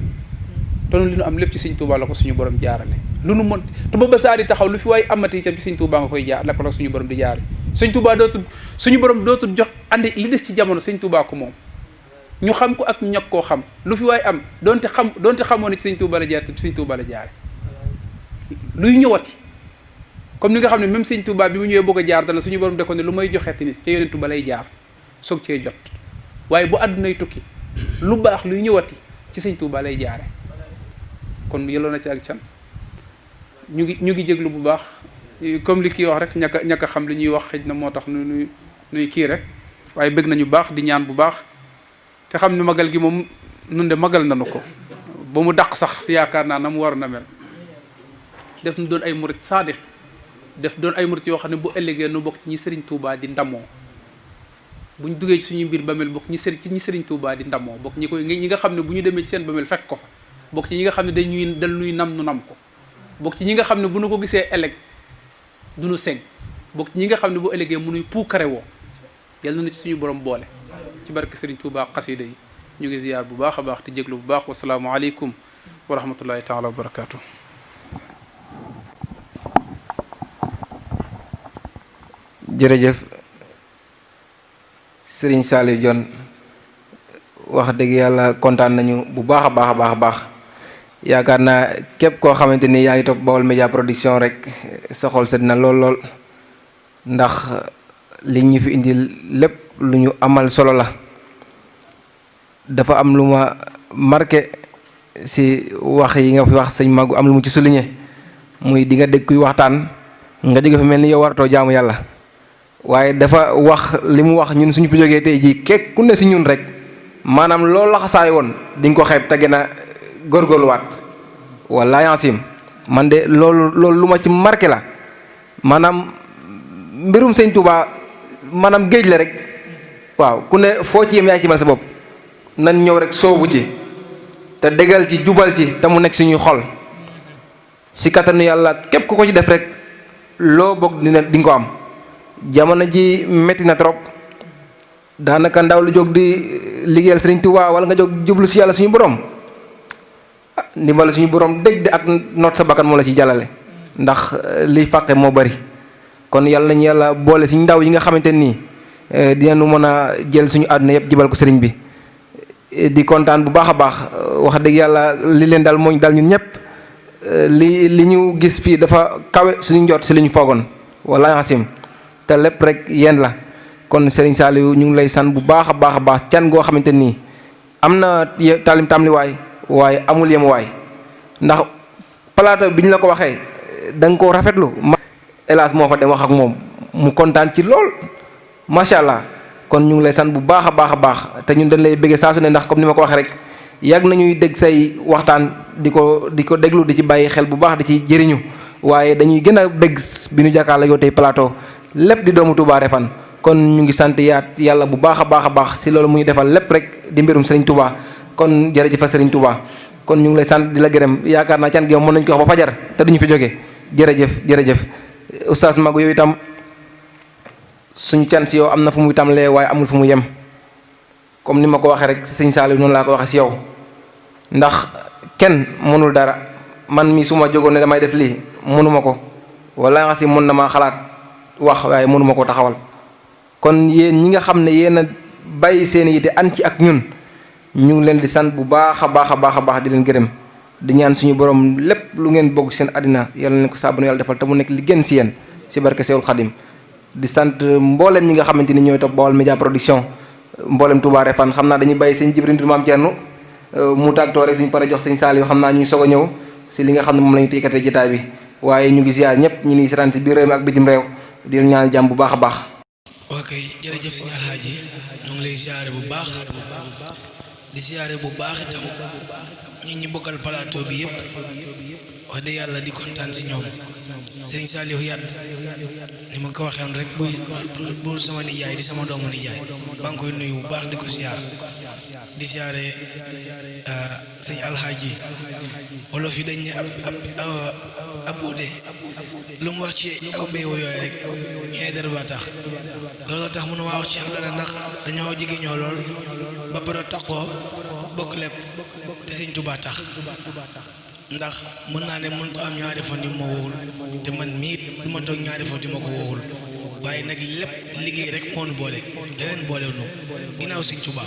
te li nu am lépp ci Sëñ Tuubaa la ko suñu borom jaarale lu nu mën te ba saa di taxaw lu fi waaye amati itam ci Sëñ Tuubaa nga koy jaar la ko la suñu borom di jaare Sëñ Tuubaa suñu borom dootul jox andi li des ci jamono Sëñ Tuubaa ko moom ñu xam ko ak ñàkk koo xam lu fi waaye am donte xamoon ne ci Sëñ Tuubaa la jaar Sëñ Tuubaa la jaare luy ñëwati comme ni nga xam ne même Sëñ Tuubaa bi mu ñëwee bëgg a jaar dana suñu borom de ko ne lu may joxeeti nit ca Yonent ba lay jaar soog cee jot waaye bu àddunay tukki lu baax luy ñëwati ci Sëñ Tuubaa lay jaare kon yelloo na ci ak can ñu ngi jéglu bu baax comme li kii wax rek ñàkk a xam li ñuy wax xëj na moo tax nuy kii rek waaye bëgg nañu baax di ñaan bu baax te xam ne magal gi moom nun de magal nañu ko ba mu dàq sax yaakaar naa na mu war na mel def nu doon ay murit saadix def doon ay murit yoo xam ne bu ëllëgee nu bokk ci ñi Sëriñ Tuubaa di ndamoo bu ñu duggee ci suñu mbir bamel bokk ñi Sëriñ Tuubaa di ndamoo bokk ñi nga xam ne bu ñu demee ci seen bamel fekk ko fa bokk ci ñi nga xam ne dal nuy nam nu nam ko bokk ci ñi nga xam ne bu nu ko gisee ëllëg du nu seng bokk ci ñi nga xam ne bu ëllëgee mënuy puukare woo yàlla na ci suñu borom boole ci barke Sëriñ Tuubaa xasida yi ñu ngi ziyaar bu baax a baax te jéglu bu baax wasalaamu aleykum wa rahmatullahi taala wa barakaatu. jërëjëf Sëriñ Saliou Dione wax dëgg yàlla kontaan nañu bu baax a baax yaakaar naa képp koo xamante ni yaa ngi topp Baol Média Production rek sa xol sedd na lool ndax li ñu fi indi lépp lu ñu amal solo la. dafa am lu ma marqué si wax yi nga fi wax sëñ Magu am lu mu ci souligné muy di nga dégg kuy waxtaan nga jóge fi mel ni yow waratoo jaamu yàlla waaye dafa wax li mu wax ñun suñu fi jógee tey jii kekk ku ne si ñun rek maanaam loolu la xasaay woon di nga ko xeeb te gën a góorgóorluwaat wallaahi yaasim man de loolu lu ma ci marqué la maanaam mbirum sëñ Touba maanaam géej la rek waaw ku ne foo ci yem yaa ci man sa bopp nan ñëw rek soobu ci te dégal ci jubal ci te mu nekk suñuy xol si kattanu yàlla képp ku ko ci def rek loo bëgg di nga ko am. jamono ji metti na trop daanaka ndaw lu jóg di liggéeyal Sëriñ Tuubaa wala nga jóg jublu si yàlla suñu borom ndimbal suñu borom dëgg de ak noot sa bakkan moo la ci jàllale ndax liy fàqe moo bari kon yàlla nañu yàlla boole si ndaw yi nga xamante nii dinañu mën a jël suñu àdduna yëpp jibal ko sëriñ bi di kontaan bu baax a baax wax dëgg yàlla li leen dal mooñ dal ñun ñëpp li ñu gis fii dafa kawe suñu njort si li ñu foogoon wala xasim te lépp rek yéen la kon Serigne Saliou ñu ngi lay san bu baax a baax can goo xamante nii am na tamliwaay waaye amul yemuwaay ndax plateau bi ñu la ko waxee da nga koo rafetlu hélas moo fa dem wax ak moom mu kontaan ci lool macha allah kon ñu ngi lay san bu baax a baax te ñun dañ lay bëggee saa su ne ndax comme ni ma ko waxee rek yàgg nañuy dégg say waxtaan di ko déglu di ci bàyyi xel bu baax di ci jëriñu waaye dañuy gën a bëgg bi ñu jàkkaarloo yow tey plateau lépp di doomu Touba Refane kon ñu ngi sant yàlla bu baax a baax si loolu muy defal lépp rek di mbirum Serigne Touba kon jërëjëf Serigne Touba kon ñu ngi lay sant di la gërëm yaakaar naa can gi mën nañu ko wax ba fajar te duñu fi jóge jërëjëf oustaz Magu yow itam suñu can si yow am na fu muy tàmbalee waaye amul fu mu yem comme ni ma ko waxee rek sëñ Saliou noonu laa ko waxee si yow ndax kenn mënul dara man mi su ma jógoon ne damay def lii mënuma ko wala nga si mën na maa xalaat wax waaye mënuma ko taxawal kon yéen ñi nga xam ne yéen a bàyyi seen yite an ci ak ñun ñu ngi leen di sant bu baax a baax di leen gërëm di ñaan suñu borom lépp lu ngeen bëgg seen àddina yàlla leen ko saabu yàlla defal te mu nekk li gën si yéen si barke Sewul Xadim di sant mboolem ñi nga xamante ni ñooy topp Baol Média Production mboolem Touba Refane xam naa dañuy bàyyi sëñ Jibril Maam Thierno mu tàggatoo rek suñu pare jox sëñ Saliou xam naa ñuy soog a ñëw si li nga xam ne moom la ñu tëkkatee jotaay bi waaye ñu ngi ziar ñëpp ñu ngi seetaan si biir réew mi ak bitim réew di leen ñaan jàmm bu baax a baax. ok jërëjëf sëñ Alhaaji ñu ngi lay ziare bu baax di ziare bu baax itam ñi bokkal plateau bi yëpp wax dëgg yàlla di kontaan si ñoom Serigne Saliou Yat ni ma ko waxee rek bu sama nijaay di sama doomu nijaay maa ngi koy nuyu bu baax di ko ziar di ziare sëñ Alhaaji wolof yi dañ ne ab ude lu mu wax ci aw béy yooyu rek ñee dara ba tax loolu tax mënu maa wax ci aw dara ndax dañoo jege ñoo lool ba pare taxoo bokk lépp te sëñ Tuubaa tax ndax mën naa ne mënut am ñaari fan yu ma wowul te man mii du ma toog ñaari fan yu ma ko wowul waaye nag lépp liggéey rek moo nu boole leneen boole nu ginnaaw sëñ Tuubaa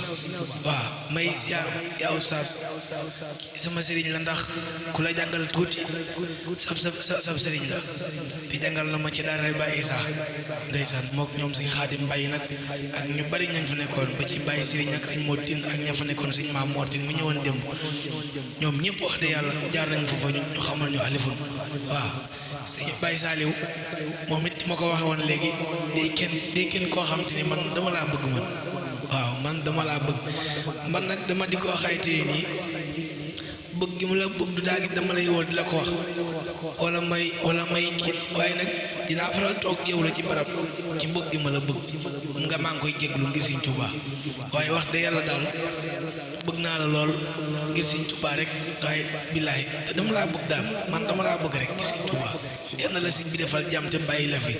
waaw may ziar yaa oustaz sama sëriñ la ndax ku la jàngal tuuti sab sëriñ la te jàngal na ma ci daara Baye Issa ndeysaan mook ñoom sëñ Xaadim Mbaye nag ak ñu bari ñañ fa nekkoon ba ci Baye Sëriñ ak sëñ Motin ak ña fa nekkoon sëñ Maam Mortin mu ñëwoon démb ñoom ñëpp wax de yàlla jaar nañ foofa ñu xamal ñu alifun waaw sëñ Baye Saliou moom it ma ko waxe woon léegi day kenn koo xam te ni man dama laa bëgg man waaw man dama laa bëgg man nag dama di ko xaytee nii bëgg gi mu la bëgg du daagi dama lay woo di la ko wax wala may kii waaye nag dinaa faral toog yow la ci barab ci bëgg gi ma la bëgg nga maa ngi koy jéglu ngir Sëñ Tuubaa waaye wax de yàlla daal bëgg naa la lool ngir Sëñ Tuubaa rek waaye billaahi dama laa bëgg daal man dama laa bëgg rek ngir Sëñ Tuubaa yal na la sëñ bi defal jàmm te bàyyi la fi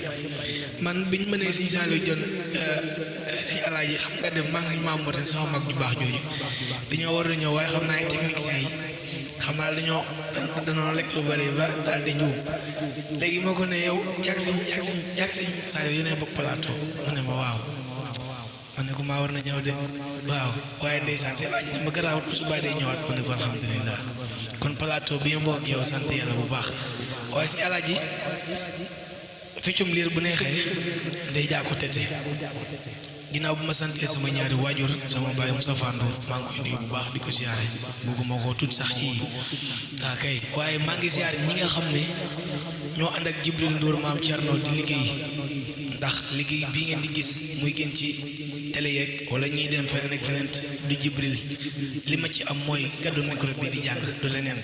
man biñ ma nee Sëñ Saliou Dione Sëñ Alaaji xam nga dem maa ngi maam Morten sama mag ju baax jooju dañoo war a ñëw waaye xam naa ay techniciens yi xam naa dañoo lekk lu bëri ba daal di juum léegi moo ko ne yow yàgg Sëñ Saliou yéenay bokk plateau mu ne ma waaw ma ne ko maa war na ñëw de waaw waaye ndeysaan si Alaaji ma garaawut bu subaa day ñëwaat ma ne ko alhamdulilah kon plateau bi ñu bokk yow sant yàlla bu baax waaye si Alaaji feccum liir bu neexee day jaa ko tete ginnaaw bu ma santee sama ñaari waajur sama baay Moustapha Ndour maa ngi koy nuyu bu baax di ko siyaare bëgguma ko tudd sax ci waa kay waaye maa ngi siyaare ñi nga xam ne ñoo ànd ak Jibril Ndour maam Thierno di liggéey ndax liggéey bii ngeen di gis muy gën ci télé yeeg wala ñuy dem feneen ak feneen du Jibril li ma ci am mooy gàddu micro bi di jàng du leneen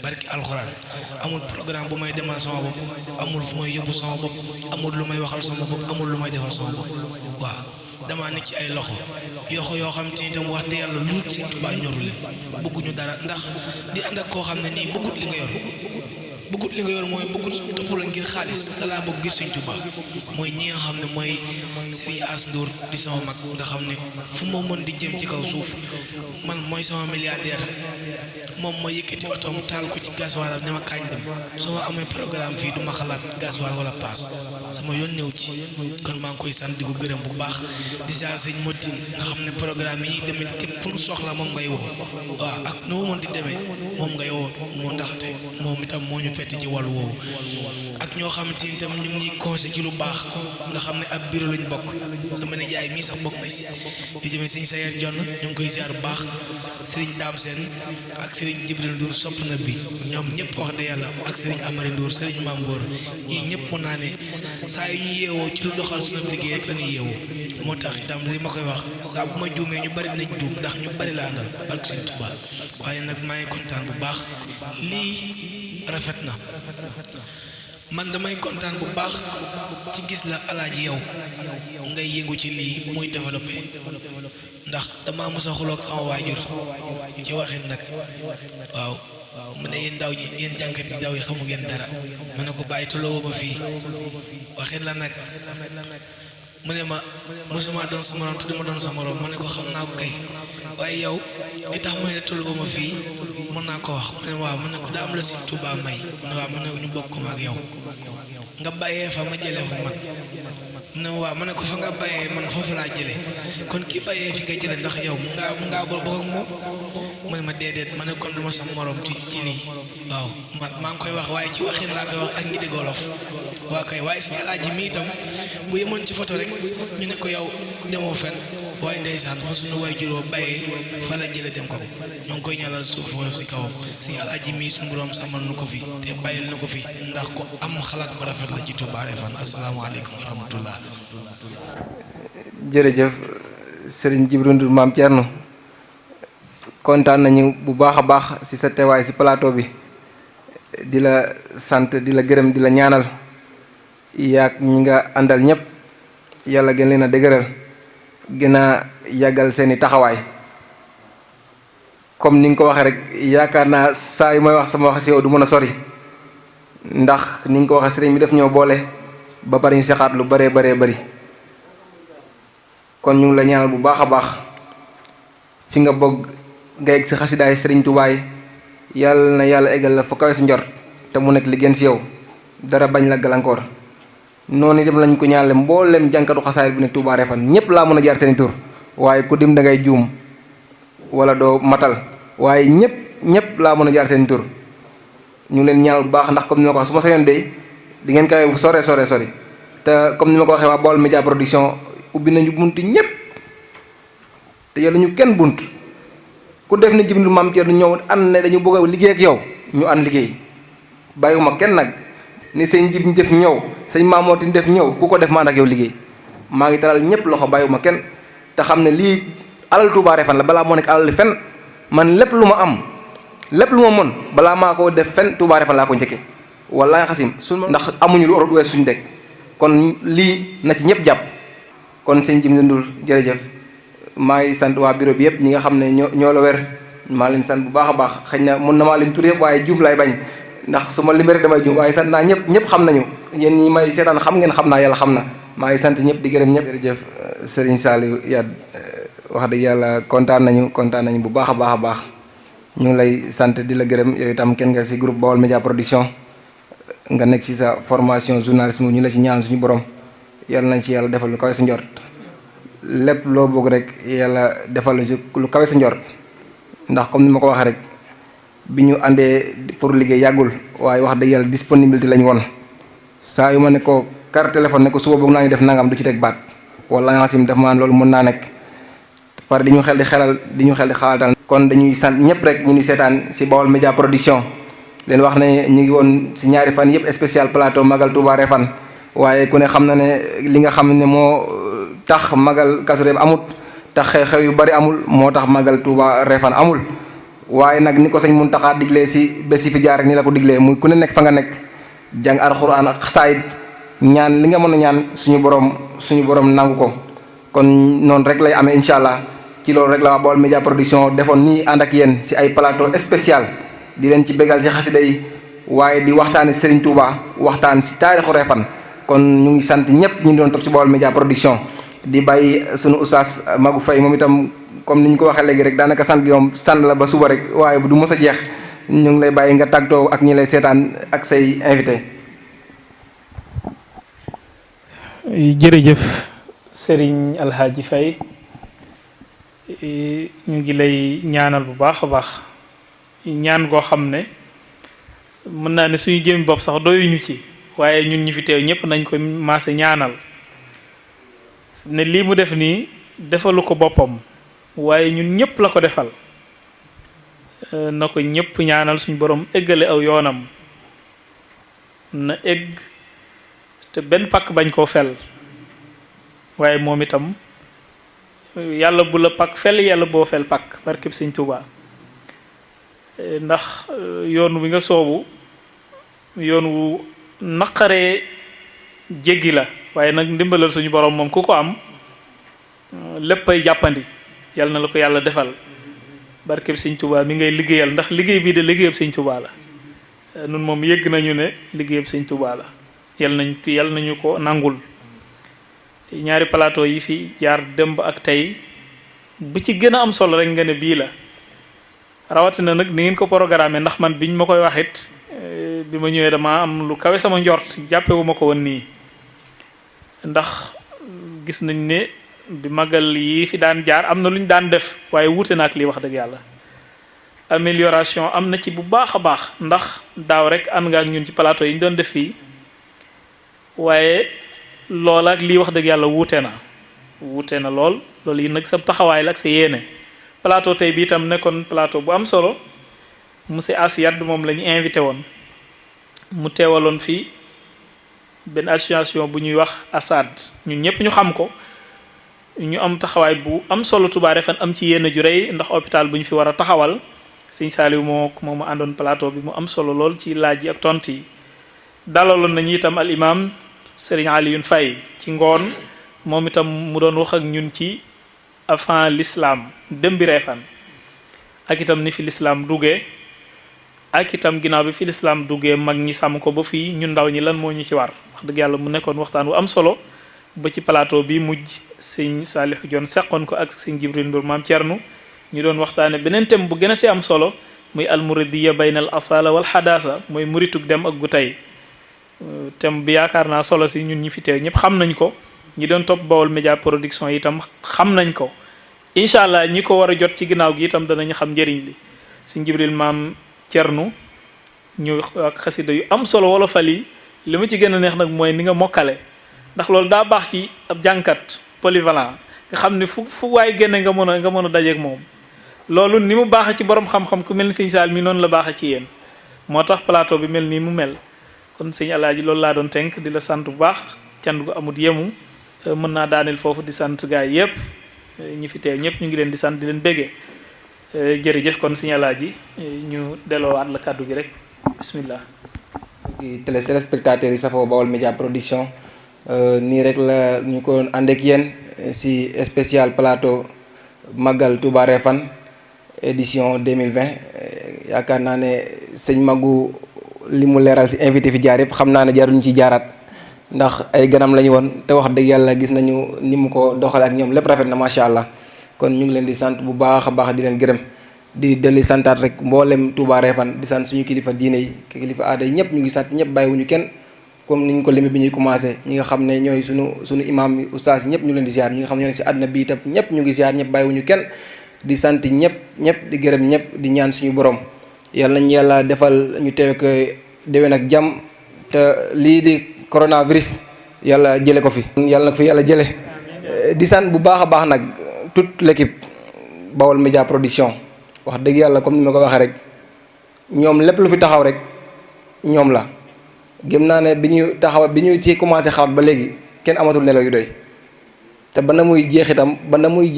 barki alxuraan amul programme bu may demal sama bopp amul fu may yóbbu sama bopp amul lu may waxal sama bopp amul lu may defal sama bopp waaw damaa nekk ci ay loxo yoo xam te ni tam wax dëgg yàlla lu Sëñ Tuubaa ñoru leen bëgguñu dara ndax di ànd ak koo xam ne nii bëggut li nga yor bëggut li nga yor mooy bëggut topp la ngir xaalis dalaa bëgg ngir Sëñ Tuubaa mooy ñi nga xam ne mooy Serigne As Ndour di sama mag nga xam ne fu ma mën di jëm ci kaw suuf man mooy sama milliardaire moom ma yëkkati otoom taal ko ci gasoil ne ma kaañ dem su ma amee programme fii du ma xalaat gasoil wala paas sama yoon néew ci kon maa ngi koy sant di ko gërëm bu baax di saa sëñ Motin nga xam ne programme yi ñuy demee képp fu nu soxla moom ngay woo waaw ak nu mu mën di demee moom ngay woo moo ndaxte moom itam moo ñu fett ci wàllu woowu ak ñoo xamante ni itam ñu ngi ñuy conseil ci lu baax nga xam ne ab bureau lañ bokk sama nijaay mii sax bokk na si yu jëmee sëñ Sayer Jonn ñu ngi koy ziar bu baax Serigne Dame Sène ak Serigne Jibril Ndour sopp na bi ñoom ñëpp wax de yàlla ak Serigne Amari Ndour Serigne Mamboor ñii ñëpp mën naa ne saa yu ñu yeewoo ci lu doxal suñu liggéey rek la ñuy yeewoo moo tax itam li ma koy wax saa bu ma juumee ñu bari nañ juum ndax ñu bari la àndal ak Sëñ Tuubaa waaye nag maa ngi kontaan bu baax lii rafet na man damay kontaan bu baax ci gis la alaaji yow ngay yëngu ci lii muy développé ndax damaa mos a xuloog sama waajur ci waxin nag waaw mu ne yéen ndaw ñi yéen jànkat yi ndaw yi xamu ngeen dara ma ne ko bàyyi toloo ma fii waxin la nag mu ne ma mosuma doon sa morom te duma doon sa morom ma ne ko xam naa ko kay waaye yow li tax ma ne tollu ma fii mën naa ko wax mu ne waaw ma ne ko daa am la Sëñ Tuubaa may mu ne waaw ma ne ñu bokk ma ak yow nga bàyyee fa ma jëlee fa man mu ne waaw ma ne ko fa nga bàyyee man foofu laa jëlee kon ki bàyyee fi nga jëlee ndax yow mu ngaa bokk ak moom mu ne ma déedéet ma ne kon du ma sa morom ci lii waaw man maa ngi koy wax waaye ci waxin laa koy wax ak ñi dégg wolof waa kay waaye si alaaji mi itam bu yemoon ci photo rek ñu ne ko yow demoo fen waaye ndeysaan fa suñu waay juróom bàyyee fa la jële dem ko ñoo ngi koy ñaanal suuf woyof si kawam si alaaji mi suñu borom sàmmal na ko fi te bàyyil na ko fi ndax ko am xalaat bu rafet la ci Touba Refane asalaamaaleykum wa rahmatullah. jërëjëf Serigne Djibril Ndour Maam Thierno kontaan nañu bu baax a baax ci sa teewaay ci plateau bi di la sant di la gërëm di la ñaanal yaak ñi nga àndal ñëpp yàlla gën leen a dëgëral gën a yàggal seeni taxawaay comme ni nga ko waxee rek yaakaar naa saa yu may wax sama wax ci yow du mën a sori ndax ni nga ko waxee sëriñ bi def ñoo boole ba pare ñu seqaat lu bëree bëri kon ñu ngi la ñaanal bu baax a baax fi nga bëgg nga egg si xasidaay sëriñ Tuubaa yàlla na yàlla eggal la fa kawe si njort te mu nekk li gën si yow dara bañ la gàllankoor noonu dem lañ ko ñaanale mboolem jànkatu xasaayit bu nekk Touba Refane ñëpp laa mën a jaar seen tur waaye ku dim da ngay juum wala doo matal waaye ñëpp laa mën a jaar seen tur ñu leen ñaanal bu baax ndax comme ni ma ko wax su ma sañoon de di ngeen kawe fu sore te comme ni ma ko waxee waa Baol Média Production ubbi nañu bunt ñëpp te yàlla ñu kenn bunt ku def ne Djibril Maam Thierno ñëw ànd ne dañu bëgg a liggéey ak yow ñu ànd liggéey bàyyiwuma kenn nag ni sëñ Jib def ñëw sëñ Maamooti def ñëw ku ko def ma ànd ak yow liggéey maa ngi dalal ñëpp loxo bàyyiwuma kenn te xam ne lii alal Touba Refane la balaa moo nekk alal fen man lépp lu ma am lépp lu ma mën balaa maa ko def fen Touba Refane laa ko njëkke wallaahi xasim ndax amuñu lu oro wees suñu dëkk kon lii na ci ñëpp jàpp kon sëñ Jib Ndour jërëjëf maa ngi sant waa bureau bi yëpp ñi nga xam ne ñoo la wér maa leen sant bu baax a baax xëy na mën na maa leen tur yëpp waaye juum lay bañ ndax su ma limee rek damay juum waaye sant naa ñëpp xam nañu yéen ñi may seetaan xam ngeen xam naa yàlla xam na maa ngi sant ñëpp di gërëm ñëpp. jërëjëf Serigne Saliou Yade wax dëgg yàlla kontaan nañu bu baax a baax ñu ngi lay sant di la gërëm yow itam kenn nga si groupe Baol Média Production nga nekk si sa formation journalisme ñu la ci ñaan suñu borom yàlla nañ ci yàlla defal lu kawe sa njort lépp loo bëgg rek yàlla defal lu kawe sa njort ndax comme ni ma ko waxee rek bi ñu àndee pour liggéey yàggul waaye wax dëgg yàlla disponibilité lañ woon saa yu ma ne ko carte téléphone ne ko suba bëgg naa ñu def nangam du ci teg baat wala nga xam def maan loolu mën naa nekk pare di ñu xel di xalaatal kon dañuy sant ñëpp rek ñu ni seetaan si Baol Média Production leen wax ne ñu ngi woon si ñaari fan yëpp spécial plateau Magal Touba Refane waaye ku ne xam na ne li nga xam ne moo tax Magal Kazu Rajab amut tax xew-xew yu bari amul moo tax Magal Touba Refane amul waaye nag ni ko sëñ Muntaxa diglee si bés yi fi jaar rek ni la ko diglee muy ku ne nekk fa nga nekk jàng alxuraan ak xasaayid ñaan li nga mën a ñaan suñu borom nangu ko kon noonu rek lay amee incha allah ci loolu rek la waa Baol Média Production defoon nii ànd ak yéen si ay plateau spécial di leen ci bégal si xasida yi waaye di waxtaane Serigne Touba waxtaan si taarixu Refane kon ñu ngi sant ñëpp ñu doon topp si Baol Média Production di bàyyi sunu oustaz Magu Faye moom itam comme ni ñu ko waxee léegi rek daanaka sant gi moom sant la ba suba rek waaye bu du mës a jeex ñu ngi lay bàyyi nga tàggatoo ak ñi lay seetaan ak say invité. jërëjëf Serigne Alhaji Faye ñu ngi lay ñaanal bu baax a baax ñaan goo xam ne mën naa ne suñu jëm bopp sax doyuñu ci waaye ñun ñi fi teew ñëpp nañ ko maase ñaanal ne lii mu def nii defalu ko boppam waaye ñun ñëpp la ko defal na ko ñëpp ñaanal suñu borom eggale aw yoonam na egg te benn pakk bañ koo fel waaye moom itam yàlla bu la pakk fel yàlla boo fel pakk barkeb Sëñ Tuubaa ndax yoon wi nga soobu yoon wu naqaree jéggi la waaye nag ndimbalal suñu borom moom ku ko am léppay jàppandi yàlla na la ko yàlla defal barkeb Sëñ Tuubaa mi ngay liggéeyal ndax liggéey bii de liggéeyab Sëñ Tuubaa la nun moom yëgg nañu ne liggéeyab Sëñ Tuubaa la yàlla nañu ko nangul ñaari plateau yi fi jaar démb ak tey bu ci gën a am solo rek nga ne bii la rawatina nag ni ngeen ko programmé ndax man biñ ma koy waxit bi ma ñëwee dama am lu kawe sama njort jàppewu ma ko woon nii ndax gis nañ ne bi magal yi fi daan jaar am na lu ñu daan def waaye wuute na ak lii wax dëgg yàlla amélioration am na ci bu baax a baax ndax daaw rek ànd nga ak ñun ci plateau yi ñu doon def fii waaye loola ak lii wax dëgg yàlla wuute na lool loolu yi nag sa taxawaay la ak sa yéene plateau tey bi itam nekkoon plateau bu am solo monsieur Asiad moom la ñu invité woon mu teewaloon fii benn association bu ñuy wax ASAD ñun ñëpp ñu xam ko ñu am taxawaay bu am solo Touba Refane am ci yéene ju rëy ndax hôpital bu ñu fi war a taxawal Sëñ Saaliw moo mu àndoon plateau bi mu am solo lool ci laaj yi ak tontu yi dalaloon nañu itam al imam Serigne Alioune Faye ci ngoon moom itam mu doon wax ak ñun ci avant l'islam dem bi Refane ak itam ni fi l'islam duggee ak itam ginnaaw bi fi l'islam duggee mag ñi sàmm ko ba fii ñun ndaw ñi lan moo ñu ci war wax dëgg yàlla mu nekkoon waxtaan wu am solo ba ci plateau bi mujj sëñ Saliou Dione seqoon ko ak sëñ Jibril Ndour maam Thierno ñu doon waxtaane beneen thème bu gën a te am solo muy almuridiya bayna al asala wal xadaasa mooy muritug dem ak gu tey thème bi yaakaar naa solo si ñun ñi fi teew ñëpp xam nañ ko ñi doon topp Baol Média Production itam xam nañ ko incha allah ñi ko war a jot ci ginnaaw gi itam danañu xam njëriñ li sëñ Jibril maam Thierno ñu ak xasida yu am solo wala fal yi li ma ci gën a neex nag mooy ni nga mokkale ndax loolu daa baax ci ab jànkat polyvalent nga xam ne fu waay génne nga mën a dajeeg moom loolu ni mu baaxee ci borom xam-xam ku mel ni sëñ Saal mi noonu la baaxee ci yéen moo tax plateau bi mel nii mu mel kon sëñ Alaaji loolu laa doon tënk di la sant bu baax cant gu amut yemu mën naa daaneel foofu di sant gaay yépp ñi fi teew ñëpp ñu ngi leen di sant di leen béggee jërëjëf kon sëñ Alaaji ñu delloowaat la kàddu gi rek bismillah. téléspectateurs yi safoo Baol Média Production nii rek la ñu ko ànd ak yéen si spécial plateau Magal Touba Refane édition 2020 yaakaar naa ne sëñ Magu li mu leeral si invité fi jaar yëpp xam naa ne jaruñu ci jaaraat ndax ay ganam la ñu woon te wax dëgg yàlla gis nañu ni mu ko doxale ak ñoom lépp rafet na macha allah kon ñu ngi leen di sant bu baax a baax di leen gërëm di delli santaat rek mboolem Touba Refane di sant suñu kilifa diine yi kilifa aada yi ñëpp ñu ngi sant ñëpp bàyyiwuñu kenn comme niñ ko limee bi ñuy commencé ñi nga xam ne ñooy suñu imam yi oustaz ñëpp ñu leen di ziar ñi nga xam ne ñoo ngi si àdduna bi itam ñëpp ñu ngi ziar ñëpp bàyyiwuñu kenn di sant ñëpp di gërëm ñëpp di ñaan suñu borom yàlla nañu yàlla defal ñu teew ko déwén ak jàmm te lii di coronavirus yàlla jële ko fi yàlla na ko fi yàlla jële di sant bu baax a baax nag toute l'équipe Baol Média Production wax dëgg yàlla comme ni ma ko waxee rek ñoom lépp lu fi taxaw rek ñoom la gëm naa ne bi ñu ci commencé xalaat ba léegi kenn amatul nelaw yu doy te ba na muy jeex itam ba na muy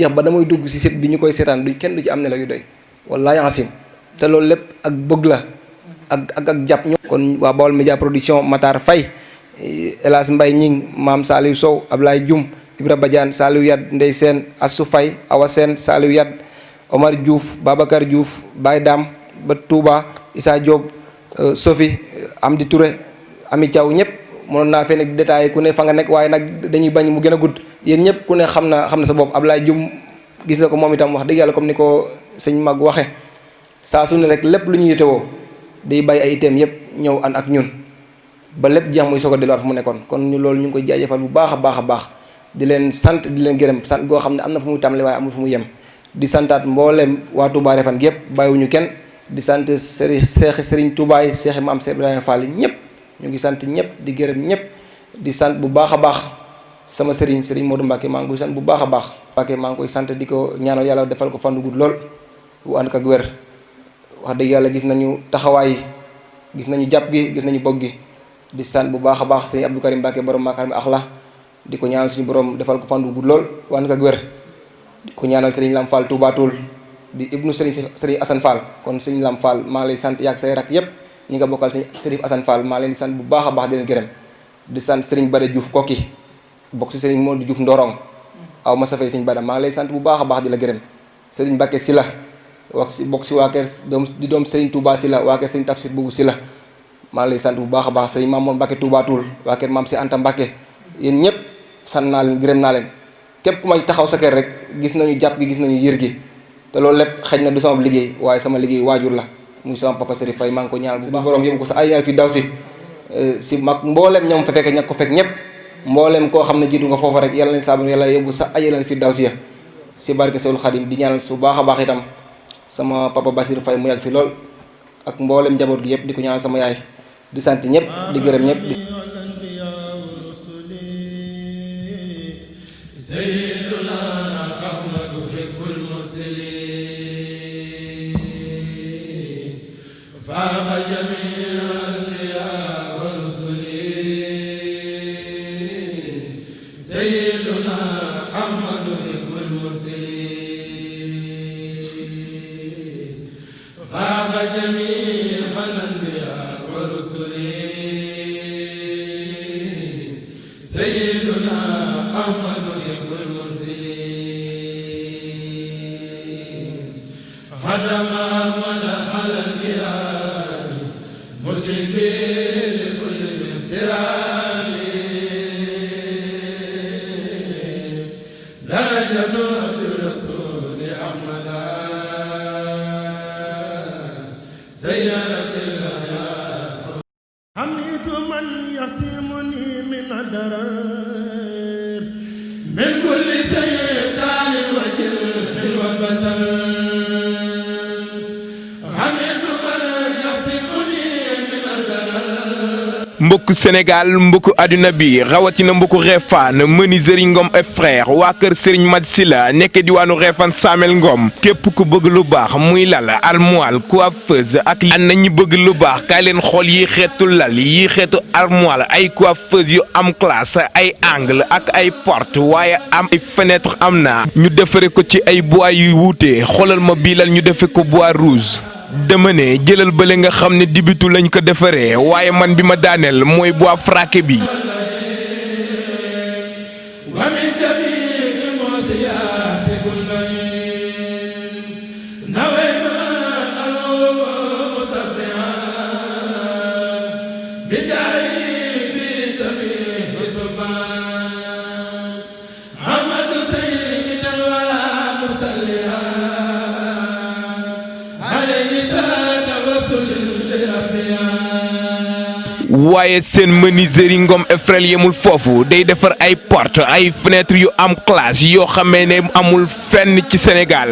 dugg si site bi ñu koy seetaan kenn du ci am nelaw yu doy wallaahi asim te loolu lépp ak bëgg la ak jàpp ñoom kon waa Baol Média Production Matar Faye Elas Mbaye Ñing Maam Saliou Sow Ablaye Dioum Ibra Badiane Saliou Yad Ndey Sène Assou Faye Awa Sène Saliou Yad Omar Diouf Babacar Diouf Baye Dam ba Touba Issa Diop Sophie Amdi Touré Ami Thiaw ñëpp mënoon naa fee nekk détaillé ku ne fa nga nekk waaye nag dañuy bañ mu gën a gudd yéen ñëpp ku ne xam na sa bopp Ablaye Dioum gis na ko moom itam wax dëgg yàlla comme ni ko sëñ mag waxe saa su ne rek lépp lu ñu yitewoo day bàyyi ay iteem yëpp ñëw ànd ak ñun ba lépp jeex muy soog a delluwaat fu mu nekkoon kon loolu ñu ngi koy jaajëfal bu baax a baax a baax di leen sant di leen gërëm sant goo xam ne am na fu muy tàmbali waaye amul fu mu yem di santaat mbooleem waa Touba Refane gi yëpp bàyyiwuñu kenn di sant Serigne Touba yi Cheikh Maam Cheikh Ibrahima Fall ñëpp ñu ngi sant ñëpp di gërëm ñëpp di sant bu baax a baax sama Serigne Modou Mbacke maa ngi koy sant bu baax a baax Mbacke maa ngi koy sant di ko ñaanal yàlla defal ko fan gu gudd lool bu ànd ak wér wax dëgg yàlla gis nañu taxawaay gis nañu jàpp gi gis nañu bokk gi di sant bu baax a baax Serigne Abdou Karim Mbacke borom Makarim Akhla di ko ñaanal suñu borom defal ko fan gu gudd lool bu ànd ak wér di ko ñaanal Serigne Lam Fall Touba Toul di ibnu Serigne Assane Fall kon Serigne Lam Fall maa ngi lay sant yaag say rak yëpp ñi nga bokkal Serigne Assane Fall maa leen di sant bu baax a baax di leen gërëm di sant Serigne Bada Diouf Koki bokk si Serigne Modou Diouf Ndorong aw ma safee Serigne Bada maa ngi lay sant bu baax a baax di la gërëm Serigne Mbacke Sila bokk si waa kër doom Serigne Touba Sila waa kër Serigne Tafsir Boubou Sila maa ngi lay sant bu baax a baax Serigne Mamour Mbacke Touba Toul waa kër Maam si Anta Mbacke yéen ñëpp sant naa leen gërëm naa leen képp ku may taxaw sa kër rek gis nañu jàpp gi gis nañu yër gi te loolu lépp xëy na du sama liggéey waaye sama liggéey waajur la muy sama papa Serif Faye maa ngi ko ñaanal bu borom yóbbu ko sa ay fi daw si mag mbooleem ñoom fa fekk ña ko fekk ñëpp mbooleem koo xam ne jiitu nga foofa rek yàlla leen saabu yàlla yóbbu sa ay leen fi daw si ya si barke Sewul Xadim di ñaanal su baax a baax itam sama papa Basir Faye mu yàgg fi lool ak mbooleem njaboot gi yëpp di ko ñaanal sama yaay di sant ñëpp di gërëm ñëpp mbokku Sénégal mbokku àdduna bi rawatina mbokku Refane menuiserie Ngom et frère waa kër Serigne Mad Sila nekk diwaanu Refane Samel Ngom képp ku bëgg lu baax muy lal armoire coiffeuse ak an na ñi bëgg lu baax kaay leen xool yi xeetu lal yi xeetu armoire ay coiffeuse yu am classe ay angle ak ay porte waaye am ay fenêtre am na ñu defare ko ci ay bois yu wuute xoolal ma bii lal ñu defe ko bois rouge dama ne jëlal bële nga xam ne dibitu lañ ko defaree waaye man bi ma daaneel mooy bois fraqué bi waaye seen menuiserie Ngom et frères yemul foofu day defar ay porte ay fenêtre yu am classe yoo xamee ne amul fenn ci Sénégal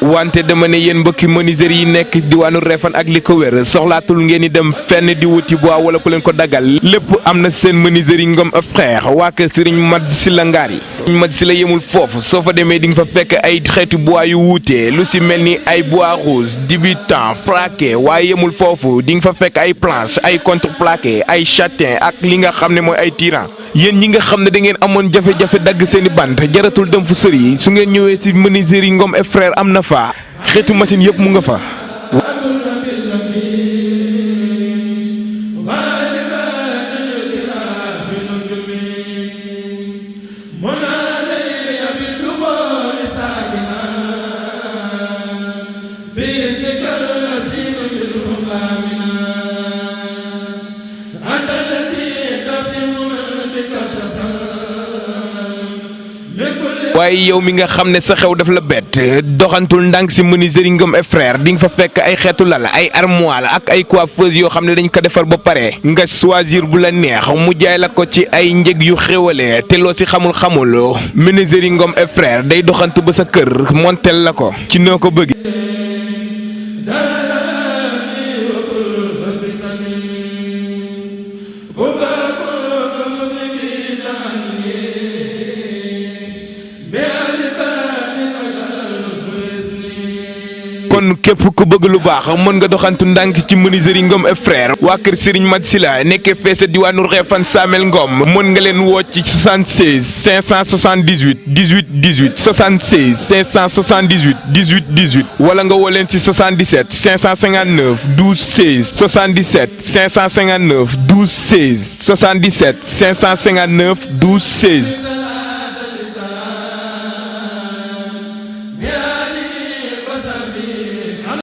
wante dama ne yéen mbokki menuisier yi nekk diwaanu Refane ak li ko wér soxlaatul ngeen di dem fenn di wuti bois wala ku leen ko dagal lépp am na seen menuiserie Ngom et frères waa kër Serigne Mad Sila ngaar yi Serigne Mad Sila yemul foofu soo fa demee di nga fa fekk ay xeetu bois yu wuute lu si mel ni ay bois rouge débutant fraqué waaye yemul foofu di nga fa fekk ay planche ay contreplaqué ay châtain ak li nga xam ne mooy ay tirant yéen ñi nga xam ne da ngeen amoon jafe-jafe dagg seeni bant jaratul dem fu sëri su ngeen ñëwee ci menuiserie Ngom et frère am na fa xeetu machine yëpp mu nga fa. waaye yow mi nga xam ne sa xew daf la bett doxantul ndànk ci menuiserie Ngom et frère di nga fa fekk ay xeetu lal ay armoire ak ay coiffeuse yoo xam ne dañ ko defar ba pare nga choisir bu la neex mu jaay la ko ci ay njëg yu xéwalee te loo ci xamul menuiserie Ngom et frère day doxantu ba sa kër montel la ko ci noo ko bëgg. kon képp ku bëgg lu baax mën nga doxantu ndànk ci menuiserie Ngom et frère waa kër Serigne Mat Sila nekkee feese diwaanu Réfane Samel Ngom mën nga leen woo ci 76 578 18 18 76 578 18 18 wala nga woo leen ci 77 559 12 16 77 559 12 16 77 559 12 16.